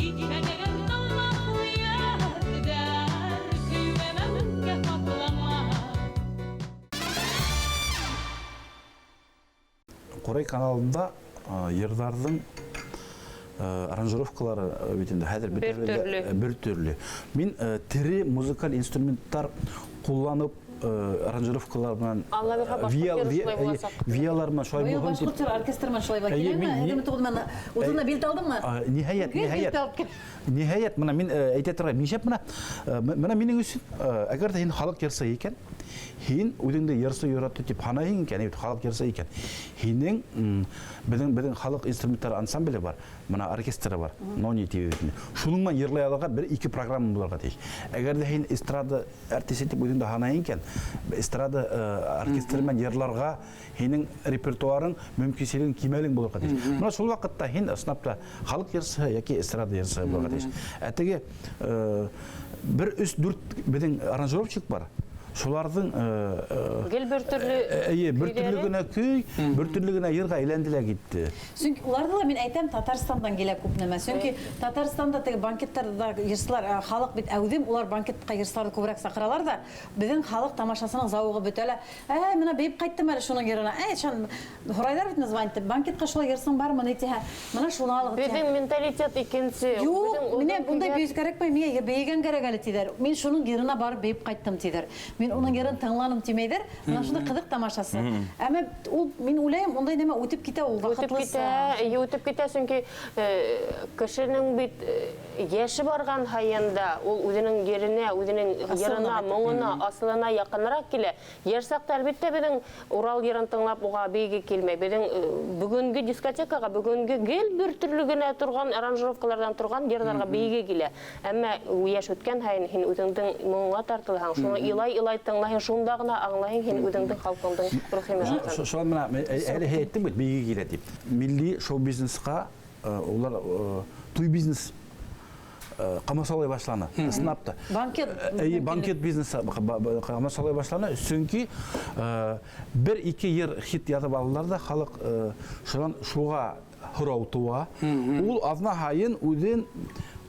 китһәң әгәр табылмаҫ йәрҙәр, көйәмә үпкә һаҡлама. Ҡурай каналында йырҙарҙың аранжировкалары бит инде хәҙер Бер бөтәбеҙ дә, төрлө. бер төрлө. Мин тере музыкаль инструменттар ҡулланып, аранжировкалар менән, Алла бирһә, башҡорт йыры шулай буласаҡ. виалар менән шулай Быйыл булһын тип. башҡорт йыр оркестр менән шулай була. Эйе, Киләме? мин Әҙерме туғыҙ менән утыҙына билет алдыңмы? Ниһайәт, Гел ниһайәт. билет алып кил. Ниһайәт, бына мин әйтә торғайым, нишләп бына минең өсөн, әгәр ҙә һин халыҡ йырсы икән, һин үҙеңде йырсы яратты тип һанайһың икән, бит халыҡ йырсы икән. Һинең, беҙҙең халыҡ инструменттары ансамбле бар, бына оркестры бар, Нони тип бит инде. Шуның менән йырлай алырға бер ике программа булырға тейеш. Әгәр ҙә һин эстрада артисы тип үҙеңде һанайһың икән, эстрада оркестры менән йырларға һинең репертуарың, мөмкинселегең, кимәлең булырға тейеш. Бына шул ваҡытта һин ысынлап та халыҡ йырсыһы йәки эстрада йырсыһы булырға тейеш. Ә теге бер өс дүрт беҙҙең аранжировщик бар. Шуларҙың Гел бер төрлө Эйе, бер төрлө генә көй, бер төрлө генә йырға әйләнде лә китте. Сөнки уларҙы ла мин әйтәм, Татарстандан килә күп нәмә. Сөнки Татарстанда теге банкеттарҙа йырсылар, халыҡ бит әүҙем, улар банкетҡа йырсыларҙы күберәк саҡыралар ҙа, беҙҙең халыҡ тамашасының зауығы бөтә лә. Әй, мына бейеп ҡайттым әле шуның йырына. Әй, шан һорайҙар бит название итеп, банкетҡа шулай йырсың бармы, ни тиһә, мына шуны алығыҙ тиһә. Беҙҙең менталитет икенсе. Юҡ, мине ундай бейеү кәрәкмәй, миңә бейегән кәрәк әле тиҙәр. Мин шуның йырына барып бейеп ҡайттым тиҙәр. Мин уның йырын тыңланым тимәйҙәр. Мына шундай ҡыҙыҡ тамашасы. Әммә ул, мин уйлайым, ундай нәмә үтеп китә ул Үтеп ваҡытлыса. китә, эйе, үтеп китә, сөнки кешенең бит йәше барған һайын да ул үҙенең еренә, үҙенең Асылына йырына, ҡайта. моңона, асылына яҡыныраҡ килә. Йәш саҡта әлбиттә беҙҙең Урал йырын тыңлап уға бейге килмәй. Беҙҙең бөгөнгө дискотекаға, бөгөнгө гел бер төрлө генә торған аранжировкаларҙан торған йырҙарға бейге килә. Әммә йәш үткән һайын һин үҙеңдең моңға тартылаһың, шуны илай-илай тыңлайһың, шунда ғына аңлайһың һин үҙеңдең халҡыңдың рухи мираҫын. Шулай мына, әле әйттең бит, бейге килә тип. Милли шоу-бизнесҡа, улар туй бизнес ҡамасаулай башланы, ысынлап та. Банкет Эйе, банкет бизнесы ҡамасаулай башланы, сөнки бер-ике йыр хит яҙып алдылар ҙа, халыҡ шунан шуға һорау тыуа. Ул аҙна һайын үҙен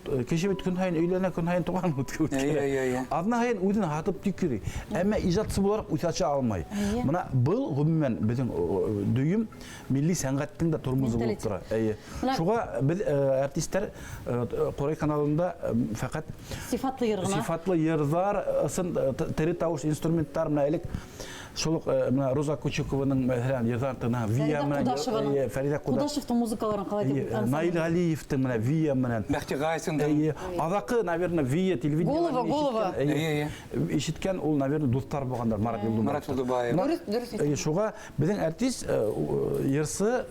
кеше бит көн һайын өйләнә, көн һайын туған үткәрә. Аҙна һайын үҙен һатып тик йөрөй. Әммә ижадсы булараҡ үҫә аса алмай. Мына был ғөмүмән беҙҙең дөйөм милли сәнғәттең дә тормозы булып тора. Эйе. Шуға беҙ артисттар Ҡурай каналында фәҡәт сифатлы йыр ғына. Сифатлы йырҙар, ысын тере тауыш инструменттар менән элек шул уҡ мына Роза Кучукованың, мәҫәлән, йырҙар тына Виа Фәриҙә менән, Ҡудашеваның. эйе, Фәриҙә Ҡудаш. Ҡудашевтың музыкаларын ҡалай тип Эйе, ансамбль. Наил Ғәлиевтең менән Виа менән. Бәхти Ғайсиндың. Эйе, аҙаҡы, наверное, Виа телевидение Голова, Голова. Эйе, эйе. Ишеткән ул, наверное, дуҫтар булғандар, Марат Юлдыбаев. Марат Юлдыбаев. Мына, Дөрөҫ, дөрөҫ әйтә. эйе, шуға беҙҙең артист йырсы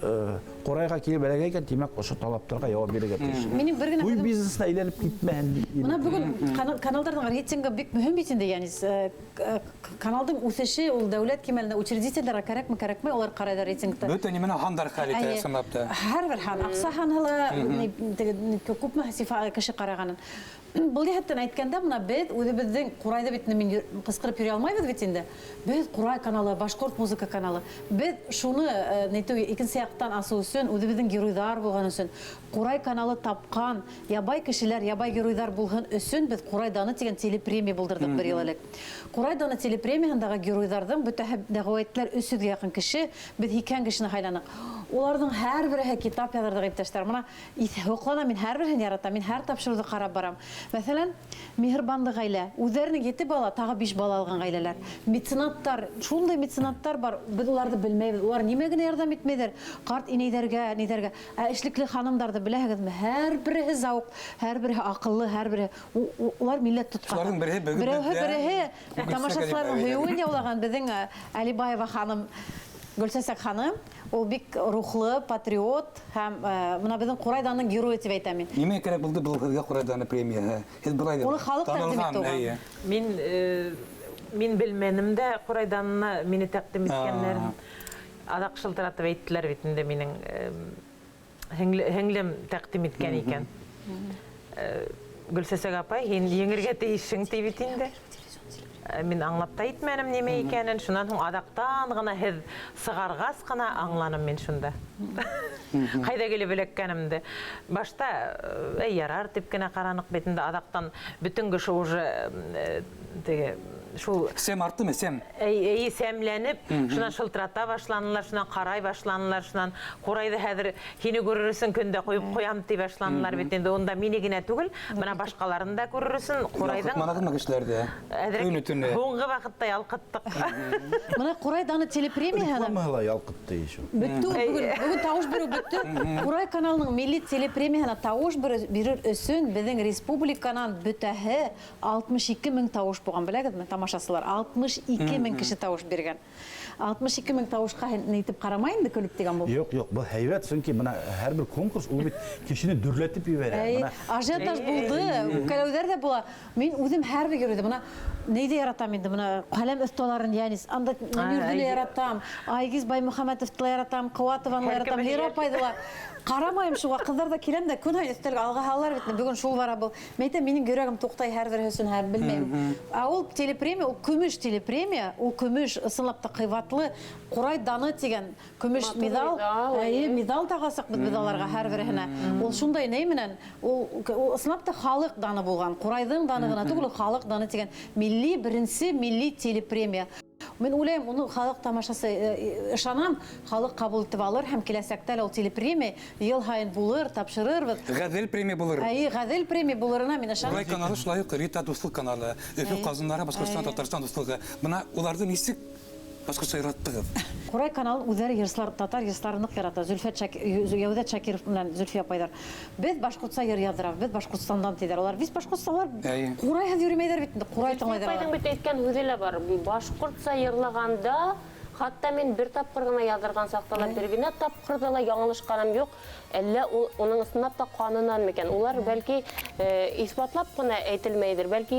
Ҡурайға килеп эләгә икән, тимәк, ошо талаптарға яуап бирергә тейеш. Минең бер генә Туй һүҙем бизнесына әйләнеп китмәһен. Мына бөгөн каналдарҙың рейтингы бик мөһим бит инде, каналдың үҫеше ул дәүләт кимәлендә учредительдәргә кәрәкме, кәрәкмәй, улар ҡарайҙар рейтингты. Бөтә нимәне һандар хәл итә, Әйе. ысынлап та. Һәр бер һан, аҡса һаны ла, теге, күпме сифа кеше ҡарағанын. Был йәһәттән әйткәндә, мына беҙ үҙебеҙҙең Ҡурайҙы бит инде мин ҡысҡырып йөрөй алмайбыҙ бит инде. Беҙ Ҡурай каналы, башҡорт музыка каналы. Беҙ шуны нитеү икенсе яҡтан асыу өсөн, үҙебеҙҙең геройҙар булған өсөн, Ҡурай каналы тапҡан ябай кешеләр, ябай геройҙар булһын өсөн беҙ Ҡурай даны тигән телепремия булдырҙыҡ бер йыл элек. Ҡурай даны телепремияһындағы геройҙарҙың бөтәһе дәғүә иттеләр, өс йөҙгә яҡын кеше, беҙ һикһән кешене һайланыҡ. Уларҙың һәр береһе китап яҙырҙыҡ, иптәштәр. Мына һоҡлана, мин һәр береһен яратам, мин һәр тапшырыуҙы ҡарап барам. Мәҫәлән, миһырбанлы ғаилә, үҙҙәренең 7 бала, тағы 5 бала алған ғаиләләр. Меценаттар, шундай меценаттар бар, беҙ уларҙы белмәйбеҙ. Улар нимә генә ярҙам итмәйҙәр? Ҡарт инәйҙәргә, ниҙәргә. Ә эшлекле ханымдарҙы беләһегеҙме? Һәр береһе зауыҡ, һәр береһе аҡыллы, һәр береһе. Улар милләт тотҡан. Шуларҙың береһе бөгөн Береһе, беҙҙә береһе Гөлсәсәк тамашасыларҙың Әлибаева. һөйөүен яулаған беҙҙең Әлибаева ханым, Гөлсәсәк ханым, ул бик рухлы, патриот һәм бына беҙҙең Ҡурайҙаның геройы тип әйтәм мин. Нимә кәрәк булды был һеҙгә Ҡурайҙаны премияһы? Һеҙ былай Уны халыҡ тәҡдим танылған, итте уға. эйе. Мин белмәнем дә Ҡурайҙаны мине тәҡдим иткәннәрен. Аҙаҡ шылтыратып әйттеләр бит инде минең һеңлем тәҡдим иткән икән. Гөлсәсәк апай, һин еңергә тейешһең ти бит инде. Мин аңлап та итмәнем нимә икәнен. Шунан һуң аҙаҡтан ғына һеҙ сығарғас ҡына аңланым мин шунда. Ҡайҙа килеп эләккәнемде. Башта әй, ярар тип кенә ҡараныҡ бит инде, аҙаҡтан бөтөн кеше уже теге шул Сәм арттымы, сәм? Әй, әй, сәмләнеп, шунан шылтырата башланылар, шунан ҡарай башланылар, шунан Ҡурайҙы хәҙер һине күрер өсөн көндә ҡуйып ҡуям тип башланылар бит инде. Унда мине генә түгел, бына башҡаларын да күрер өсөн Ҡурайҙың Ялҡытманығыҙмы кешеләрҙе? Әҙерәк Көнө төнө. һуңғы ваҡытта ялҡыттыҡ. Бына Ҡурай даны телепремияһы Реклама ла ялҡытты еще. Бөттө ул бөгөн, бөгөн тауыш биреү бөттө. Ҡурай каналының милли телепремияһына тауыш бирер өсөн беҙҙең республиканан бөтәһе 62 мең тауыш булған, беләгеҙме, тамашасылар? 62 мең кеше тауыш биргән. 62 мең тауышҡа һин итеп ҡарамай инде көлөп тигән был. Юҡ, юҡ, был һәйбәт, сөнки бына һәр бер конкурс ул бит кешене дөрләтеп ебәрә. Әй, Бына ажиотаж булды, үпкәләүҙәр ҙә була. Мин үҙем һәр бер йөрөйҙө. Бына нейҙе яратам инде, бына ҡәләм оҫталарын, Янис, анда Мөнирҙе лә яратам, Айгиз Баймөхәмәтовты ла яратам, Ҡыуатованы ла Һәр яратам, кем Лира белә. апайҙы ла. Ҡарамайым шуға, ҡыҙҙар ҙа киләм дә көн һайын өҫтәлгә алға һалалар бит, бөгөн шул бара был. Мин әйтәм, минең йөрәгем туҡтай һәр береһе өсөн, һәр белмәйем. Ә ул телепремия телепремия, ул көмөш телепремия, ул көмөш ысынлап та ҡыйбатлы Ҡурай даны тигән көмөш миҙал, эйе, миҙал тағасаҡ беҙ аларға һәр береһенә. Ул шундай ней менән, ул ысынлап та халыҡ даны булған, Ҡурайҙың даны ғына түгел, ул халыҡ даны тигән милли беренсе милли телепремия. Мин уйлайым, уны халыҡ тамашасы ышанам, халыҡ ҡабул итеп алыр һәм киләсәктә лә ул телепремия йыл һайын булыр, тапшырырбыҙ. Ғәҙел премия булыр. Эйе, ғәҙел премия булырына мин ышанам. Ҡурай каналы шулай уҡ Рита дуҫлыҡ каналы, Өфө ҡазыннары, Башҡортостан, Татарстан дуҫлығы. Бына уларҙы нисек башҡортса яраттығыҙ? Ҡурай каналын үҙҙәре йырсылар, татар йырсылары ныҡ ярата. Зөлфәт Йәүҙәт Шакиров менән Зөлфиә апайҙар. Беҙ башҡортса йыр яҙҙырабыҙ, беҙ Башҡортостандан тиҙәр. Улар беҙ башҡортсалар ҡурайһыҙ йөрөмәйҙәр бит инде, ҡурай тыңлайҙар. Зөлфиә апайҙың бит әйткән һүҙе лә бар. Башҡортса йырлағанда, хатта мин бер тапҡыр ғына яҙҙырған саҡта ла, бер генә тапҡырҙа ла яңылышҡаным юҡ. Әллә уның ысынлап та ҡанынан микән? Улар бәлки иҫбатлап ҡына әйтелмәйҙер, бәлки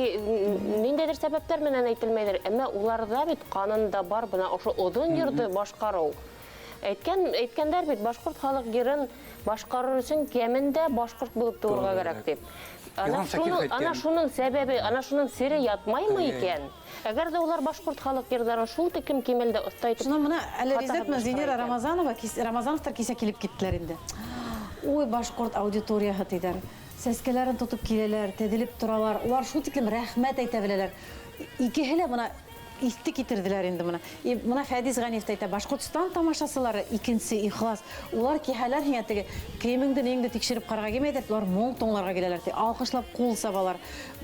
ниндәйҙер сәбәптәр менән әйтелмәйҙер. Әммә уларҙа бит ҡанында бар бына ошо оҙон йырҙы башҡарыу. Әйткәндәр бит, башҡорт халыҡ йырын башҡарыр өсөн кәмендә башҡорт булып тыуырға кәрәк тип. Ана шуның сәбәбе, ана шуның сере ятмаймы икән? Әгәр ҙә улар башҡорт халыҡ йырҙарын шул тиклем кимәлдә оҫта итеп. Шунан бына әле Ризат менән Зинира Рамазанова, Рамазановтар кисә килеп киттеләр инде. Ой, башҡорт аудиторияһы тиҙәр. Сәскәләрен тотоп киләләр, теҙелеп торалар. Улар шул тиклем рәхмәт әйтә беләләр. Икеһе лә бына иҫте китерҙеләр инде бына. Бына Фәдис Ғәниев тә әйтә, Башҡортостан тамашасылары икенсе ихлас. Улар киһәләр һиңә теге кейемеңде, нейеңде тикшереп ҡарарға килмәйҙәр, улар моң тыңларға киләләр, ти, алҡышлап ҡул сабалар.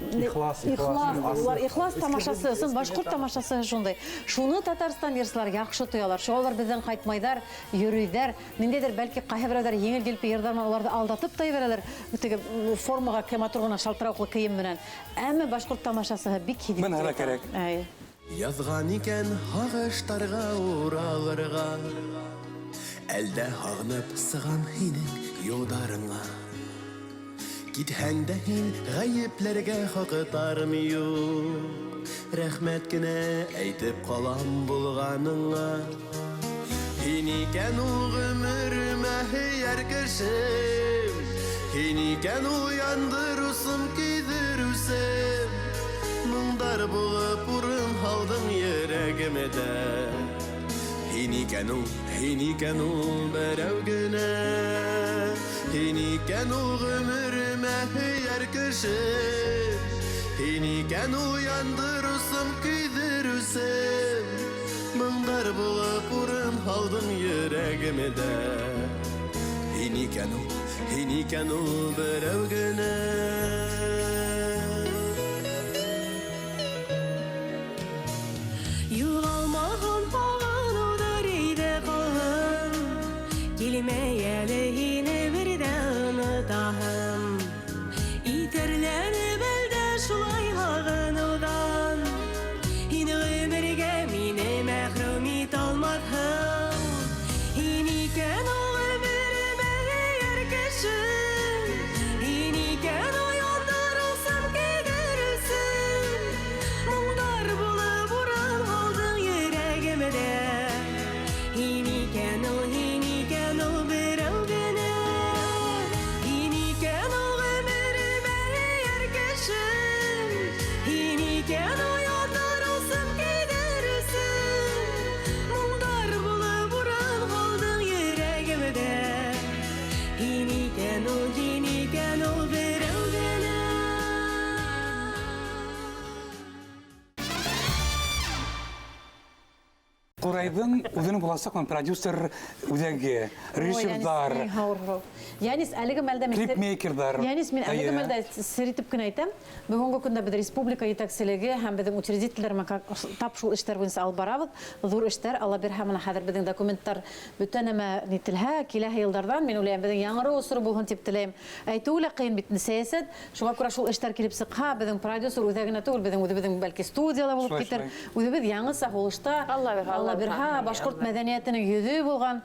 Ихлас, ихлас, улар ихлас тамашасы, ысын башҡорт тамашасы шундай. Шуны Татарстан йырсылары яҡшы тоялар. Шуға улар беҙҙән ҡайтмайҙар, йөрөйҙәр. Ниндәйҙер бәлки ҡайһы берәүҙәр еңел елпе йырҙар менән уларҙы алдатып та ебәрәләр. Теге формаға матур ғына шалтырауыҡлы кейем менән. Әммә башҡорт тамашасыһы бик һиҙеп Бына тора. кәрәк. Әй. Яҙған икән һағыштарға уралырға, әлдә һағынып сығам һинең юлдарыңа. Китһәң дә һин ғәйепләргә хаҡтарым юҡ, рәхмәт кенә әйтеп ҡалам булғаныңа. Һин икән ул ғүмеремә һөйәр кешем, һин икән ул яндырыусым, көйҙөрөүсем. Моңдар булып урын һалдың йөрәгемдә. Һин икән ул, һин икән ул берәү генә. Һин икән ул ғүмеремә һөйәр кешем. Һин икән ул яндырыусым, көйҙөрөүсем. Моңдар булып урын һалдың йөрәгемдә. Һин икән ул, һин икән ул берәү генә. Юғалмаған һағыныуҙар өйҙә ҡалһын, килмәй әле һине бер ҙә онотаһым. Итерләнеп әлдә шулай һағыныуҙан, һин ғүмергә мине мәхрүм итә алмаҫһың. Һин икән ул ғүмеремә һөйәр кешем, һин икән ул яндырыусым, көйҙөрөүсем. Моңдар булып урын һалдың йөрәгемдә. Һин икән ул, һин икән ул берәү генә. Һин икән ул ғүмеремә һөйәр кешем, һин икән ул яндырыусым, көйҙөрөүсем. Моңдар булып урын һалдың йөрәгемдә. Һин икән ул, һин икән ул берәү генә. Ҡурайҙың үҙенең буласаҡ продюсер үҙәге, режиссерҙар, Янис, әлеге мәлдә мин клипмейкерҙар. Янис, мин әлеге мәлдә сер итеп кенә әйтәм. Бөгөнгө көндә беҙ республика етәкселеге һәм беҙҙең учредителдәр менән тап шул эштәр буйынса алып барабыҙ. Ҙур эштәр, Алла бирһә, мына хәҙер беҙҙең документтар бөтә нәмә нителһә, киләһе йылдарҙан мин уйлайым, беҙҙең яңырыу осоро булһын тип теләйем. Әйтеүе лә ҡыйын бит инде сәйәсәт. Шуға күрә шул эштәр килеп сыҡһа, беҙҙең продюсер үҙәгенә түгел, беҙҙең үҙебеҙҙең бәлки студияла булып китер. Үҙебеҙ яңыса һулышта. Алла бирһә, Алла бирһә, башҡорт мәҙәниәтенең йөҙө булған,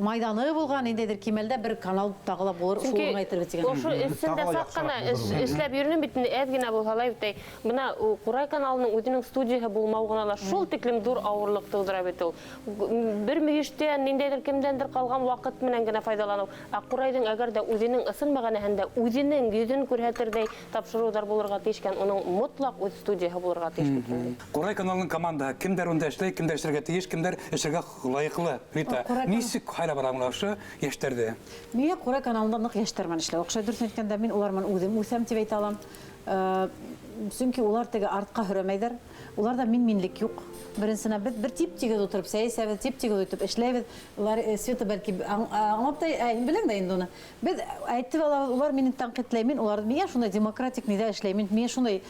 майҙаны булған, ниндәйҙер кимәлдә бер канал тағы ла булыр, шул урынға әйтербеҙ тигән. Ошо эсендә саҡ ҡына эшләп йөрөнөм бит инде, әҙ генә булһа ла бит. Бына Ҡурай каналының үҙенең студияһы булмау ғына ла шул тиклем ҙур ауырлыҡ тыуҙыра бит ул. Бер мөйөштә ниндәйҙер кемдәндер ҡалған ваҡыт менән генә файҙаланыу. Ә Ҡурайҙың әгәр ҙә үҙенең ысын мәғәнәһендә үҙенең йөҙөн күрһәтерҙәй тапшырыуҙар булырға тейеш икән, уның мотлаҡ үҙ студияһы булырға тейеш бит инде. Ҡурай каналының командаһы кемдәр унда эшләй, кемдәр эшләргә тейеш, кемдәр эшләргә лайыҡлы? Рита, нисек һайлап ала бына ошо йәштәрҙе? Миңә Ҡурай каналында ныҡ йәштәр менән эшләү оҡшай. Дөрөҫөн әйткәндә, мин улар менән үҙем үҫәм тип әйтә алам. Сөнки улар теге артҡа һөрәмәйҙәр. Уларҙа мин-минлек юҡ. Беренсенән, беҙ бер тип-тигеҙ ултырып сәй эсәбеҙ, тип-тигеҙ үтеп эшләйбеҙ. Улар Света бәлки аңлап та, һин беләң дә инде уны. Беҙ әйтеп алабыҙ, улар мине тәнҡитләй, мин уларҙы, миңә шундай демократик ниҙә эшләй, мин миңә шундай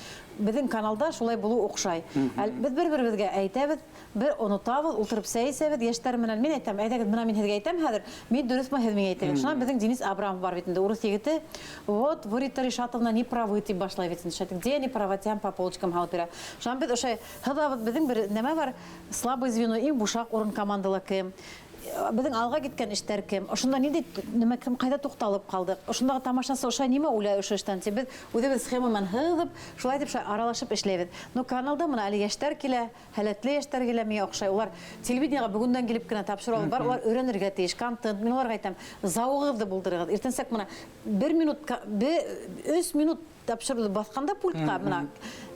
беҙҙең каналда шулай булыу оҡшай. Беҙ бер-беребеҙгә әйтәбеҙ, бер онотабыҙ, ултырып сәй эсәбеҙ йәштәр менән. Мин әйтәм, әйҙәгеҙ, бына мин һеҙгә әйтәм хәҙер, мин дөрөҫмө, һеҙ миңә әйтәгеҙ. Шунан беҙҙең Денис Абрамов бар бит инде, урыҫ егете. Вот, вы, Рита Ришатовна, не правы тип башлай бит инде. Шайтан, где не права, тем по полочкам һалып бирә. Шунан беҙ ошай һыҙабыҙ, беҙҙең бер нәмә бар, слабый звено, иң бушаҡ урын командала кем? Беҙҙең алға киткән эштәр кем? Ошонда ниндәй нәмә кем ҡайҙа туҡталып ҡалдыҡ? Ошондағы тамашасы ошай нимә уйлай ошо эштән тип, беҙ үҙебеҙ схема менән һыҙып, шулай итеп шулай аралашып эшләйбеҙ. Но каналда бына әле йәштәр килә, һәләтле йәштәр килә, миңә оҡшай. Улар телевидениеға бөгөндән килеп кенә тапшырыу бар, улар өйрәнергә тейеш контент. Мин уларға әйтәм, зауығыҙҙы булдырығыҙ. Иртәнсәк бына бер минут, өс минут тапшырыуҙы баҫҡанда пультҡа, бына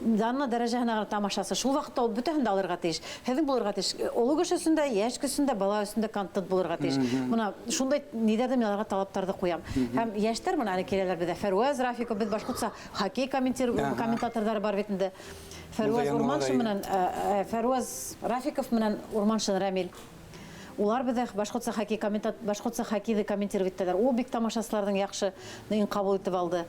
данна дәрәжәһенә ғына тамашасы. Шул ваҡытта ул бөтәһен дә алырға тейеш. Һеҙҙең булырға тейеш. Оло кеше өсөн дә, йәш кеше өсөн дә, бала өсөн дә контент булырға тейеш. Бына шундай ниҙәрҙе мин уларға талаптарҙы ҡуям. Һәм йәштәр бына әле киләләр беҙҙә. Фәрүәз Рафиков, беҙ башҡортса хоккей комментаторҙары бар бит инде. Фәрүәз Урманшин менән, Фәрүәз Рафиков менән Урманшин Рамил. Улар беҙҙә башҡортса хоккей башҡортса хоккейҙы комментировать итәләр. Ул бик тамашасыларҙың яҡшы иң ҡабул итеп алды.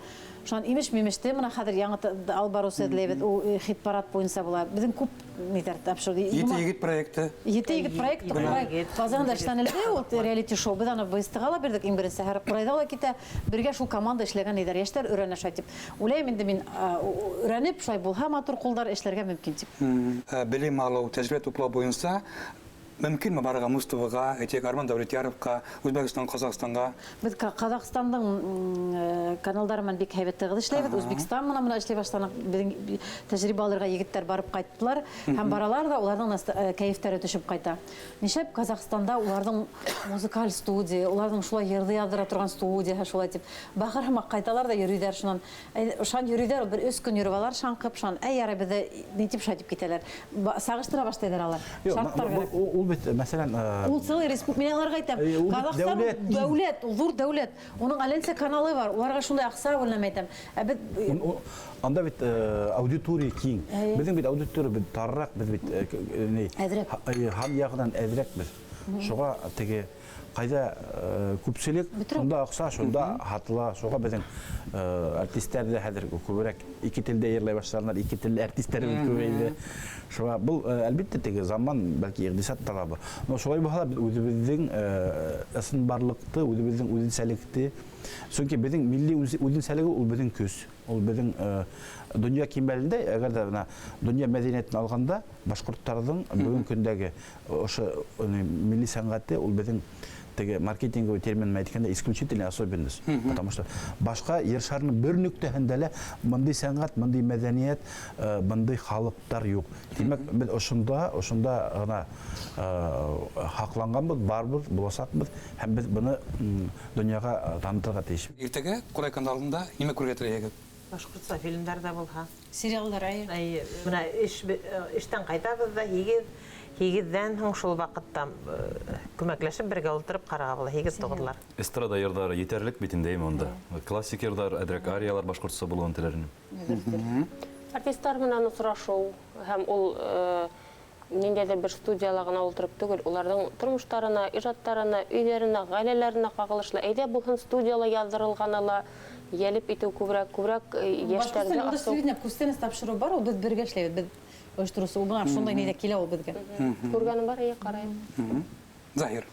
Шунан имеш-мимеште бына хәҙер яңы алып барыусы эҙләйбеҙ. Ул хит-парад буйынса була. Беҙҙең күп ниҙәр тапшырҙы. Ете егет проекты. Ете егет проекты. Бына. Базарында эшләнелде ул реалити-шоу. Беҙ аны БСТ-ға ла бирҙек иң беренсе. Һәр Ҡурайҙа ла китә. Бергә шул команда эшләгән ниҙәр. Йәштәр өйрәнә шулай тип. Уйлайым инде мин, өйрәнеп шулай булһа матур ҡулдар эшләргә мөмкин тип. Белем алыу, тәжрибә туплау буйынса мөмкинме барырға Муз-ТВ-ға, әйтик, Арман Дәүләтьяровҡа, Үзбәкстан, Ҡаҙағстанға? Беҙ Ҡаҙағстандың каналдары менән бик һәйбәт тығыҙ эшләйбеҙ. Үзбәкстан менән бына эшләй башланыҡ. Беҙҙең тәжрибә алырға егеттәр барып ҡайттылар. Һәм баралар ҙа уларҙың кәйефтәре төшөп ҡайта. Нишләп Ҡаҙағстанда уларҙың музыкаль студия, уларҙың шулай йырҙы яҙҙыра торған студияһы шулай тип. Бахыр һымаҡ ҡайталар ҙа йөрөйҙәр шунан. Шан йөрөйҙәр, бер өс көн йөрөп алар, шаңҡып, шан. Әй, ярай, беҙҙе ни тип шулай тип китәләр. Сағыштыра башлайҙар алар. Юҡ, Шарттар кәрәк. ул бит, мәҫәлән, Ул целый республика, мин аларға әйтәм, ул бит Ҡаҙағстан дәүләт ил. дәүләт, ул ҙур дәүләт. Уның Аленция каналы бар, уларға шундай аҡса бүленә, әйтәм. Ә беҙ Анда бит аудитория киң. Әйе. Беҙҙең бит аудитория бит тарыраҡ, беҙ бит ни, Әҙерәк. һан яғынан әҙерәк беҙ. Шуға теге ҡайҙа күпселек, Бөтөрөп. шунда аҡса, шунда һатыла. Шуға беҙҙең артистәр ҙә хәҙер күберәк ике телдә йырлай башланылар, ике телле артистәребеҙ күбәйҙе. Шуға был әлбиттә теге заман, бәлки иҡтисад талабы. Но шулай булһа ла беҙ үҙебеҙҙең ысынбарлыҡты, үҙебеҙҙең үҙенсәлекте, сөнки беҙҙең милли үҙенсәлеге ул беҙҙең көс, ул беҙҙең донъя кимәлендә, әгәр ҙә бына донъя мәҙәниәтен алғанда, башҡорттарҙың бөгөн көндәге ошо милли сәнғәте ул беҙҙең теге маркетинговый термин менән әйткәндә исключительная особенность. Потому что башҡа ер шарының бер нөктәһендә лә бындай сәнғәт, бындай мәҙәниәт, бындай халыҡтар юҡ. Тимәк, беҙ ошонда ғына һаҡланғанбыҙ, барбыҙ, буласаҡбыҙ һәм беҙ быны донъяға танытырға тейеш. Иртәгә Ҡурай каналында нимә күрергә теләйһегеҙ? Башҡортса фильмдар ҙа булһа. Сериалдар, әйе. Әйе. Бына эштән ҡайтабыҙ ҙа һигеҙҙән һуң шул ваҡытта күмәкләшеп бергә ултырып ҡарарға була, һигеҙ туғыҙлар. Эстрада йырҙары етерлек бит инде, әйме унда. Классик йырҙар, әҙерәк ариялар башҡортса булыуын теләр инем. Артистар менән осрашыу һәм ул ниндәйҙер бер студияла ғына ултырып түгел, уларҙың тормоштарына, ижадтарына, өйҙәренә, ғаиләләренә ҡағылышлы. Әйҙә булһын студияла яҙҙырылғаны ла йәлеп итеү күберәк, күберәк йәштәрҙе Башҡортостан асыу. телевидение күстәнәс тапшырыу бар, ул беҙ бергә эшләйбеҙ, беҙ ойоштороусы. Ул бына шундай ниҙә килә ул беҙгә. Күргәнем бар, эйе, ҡарайым. Заһир.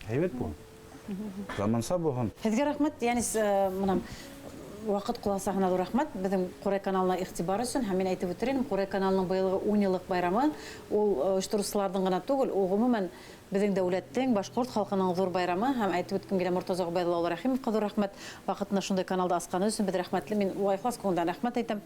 Һәйбәт бул. Заманса булһын. Һеҙгә рәхмәт, Янис, бына Ваҡыт ҡуласаһына ҙур рәхмәт беҙҙең Ҡурай каналына иғтибар өсөн, һәм мин әйтеп үтер инем, Ҡурай каналының быйылғы 10 йыллыҡ байрамы ул ойоштороусыларҙың ғына түгел, ул ғөмүмән беҙҙең дәүләттең, башҡорт халҡының ҙур байрамы. Һәм әйтеп үткем килә, Мортаза Ғөбәйҙулла улы Рәхимовҡа ҙур рәхмәт, ваҡытында шундай каналды асҡаны өсөн беҙ рәхмәтле. Мин уға ихлас күңелдән рәхмәт әйтәм.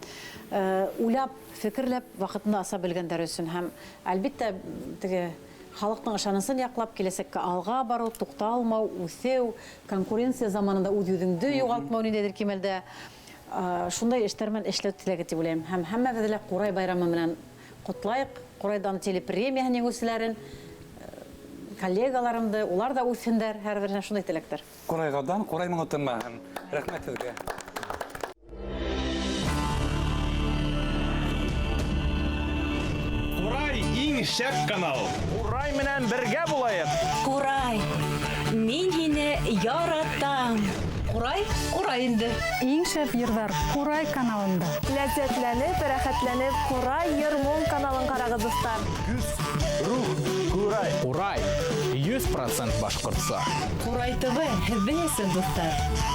Уйлап, фекерләп, ваҡытында аса белгәндәр өсөн. Һәм әлбиттә, теге халыҡтың ышанысын яҡлап, киләсәккә алға барыу, туҡталмау, үҫеү, конкуренция заманында үҙ-үҙеңде юғалтмау ниндәйҙер кимәлдә, шундай эштәр менән эшләү теләге тип уйлайым. Һәм һәммәбеҙҙе лә Ҡурай байрамы менән ҡотлайыҡ. Ҡурайҙан телепремияһын еңеүселәрен, коллегаларымды, улар да үҫһендәр, һәр береһенә шундай теләктәр. Ҡурайға дан, ҡурай моңо тынмаһын. Рәхмәт һеҙгә. Ҡурай иң шәп канал. Ҡурай менән бергә булайыҡ. Ҡурай, мин һине яратам. Ҡурай, ҡурай инде. Иң шәп йырҙар Ҡурай каналында. Ләззәтләнеп, рәхәтләнеп Ҡурай йыр-моң каналын ҡарағыҙ, дуҫтар. Көс, рух, Ҡурай. Ҡурай 100% башҡортса. Ҡурай ТВ һеҙҙең өсөн, дуҫтар.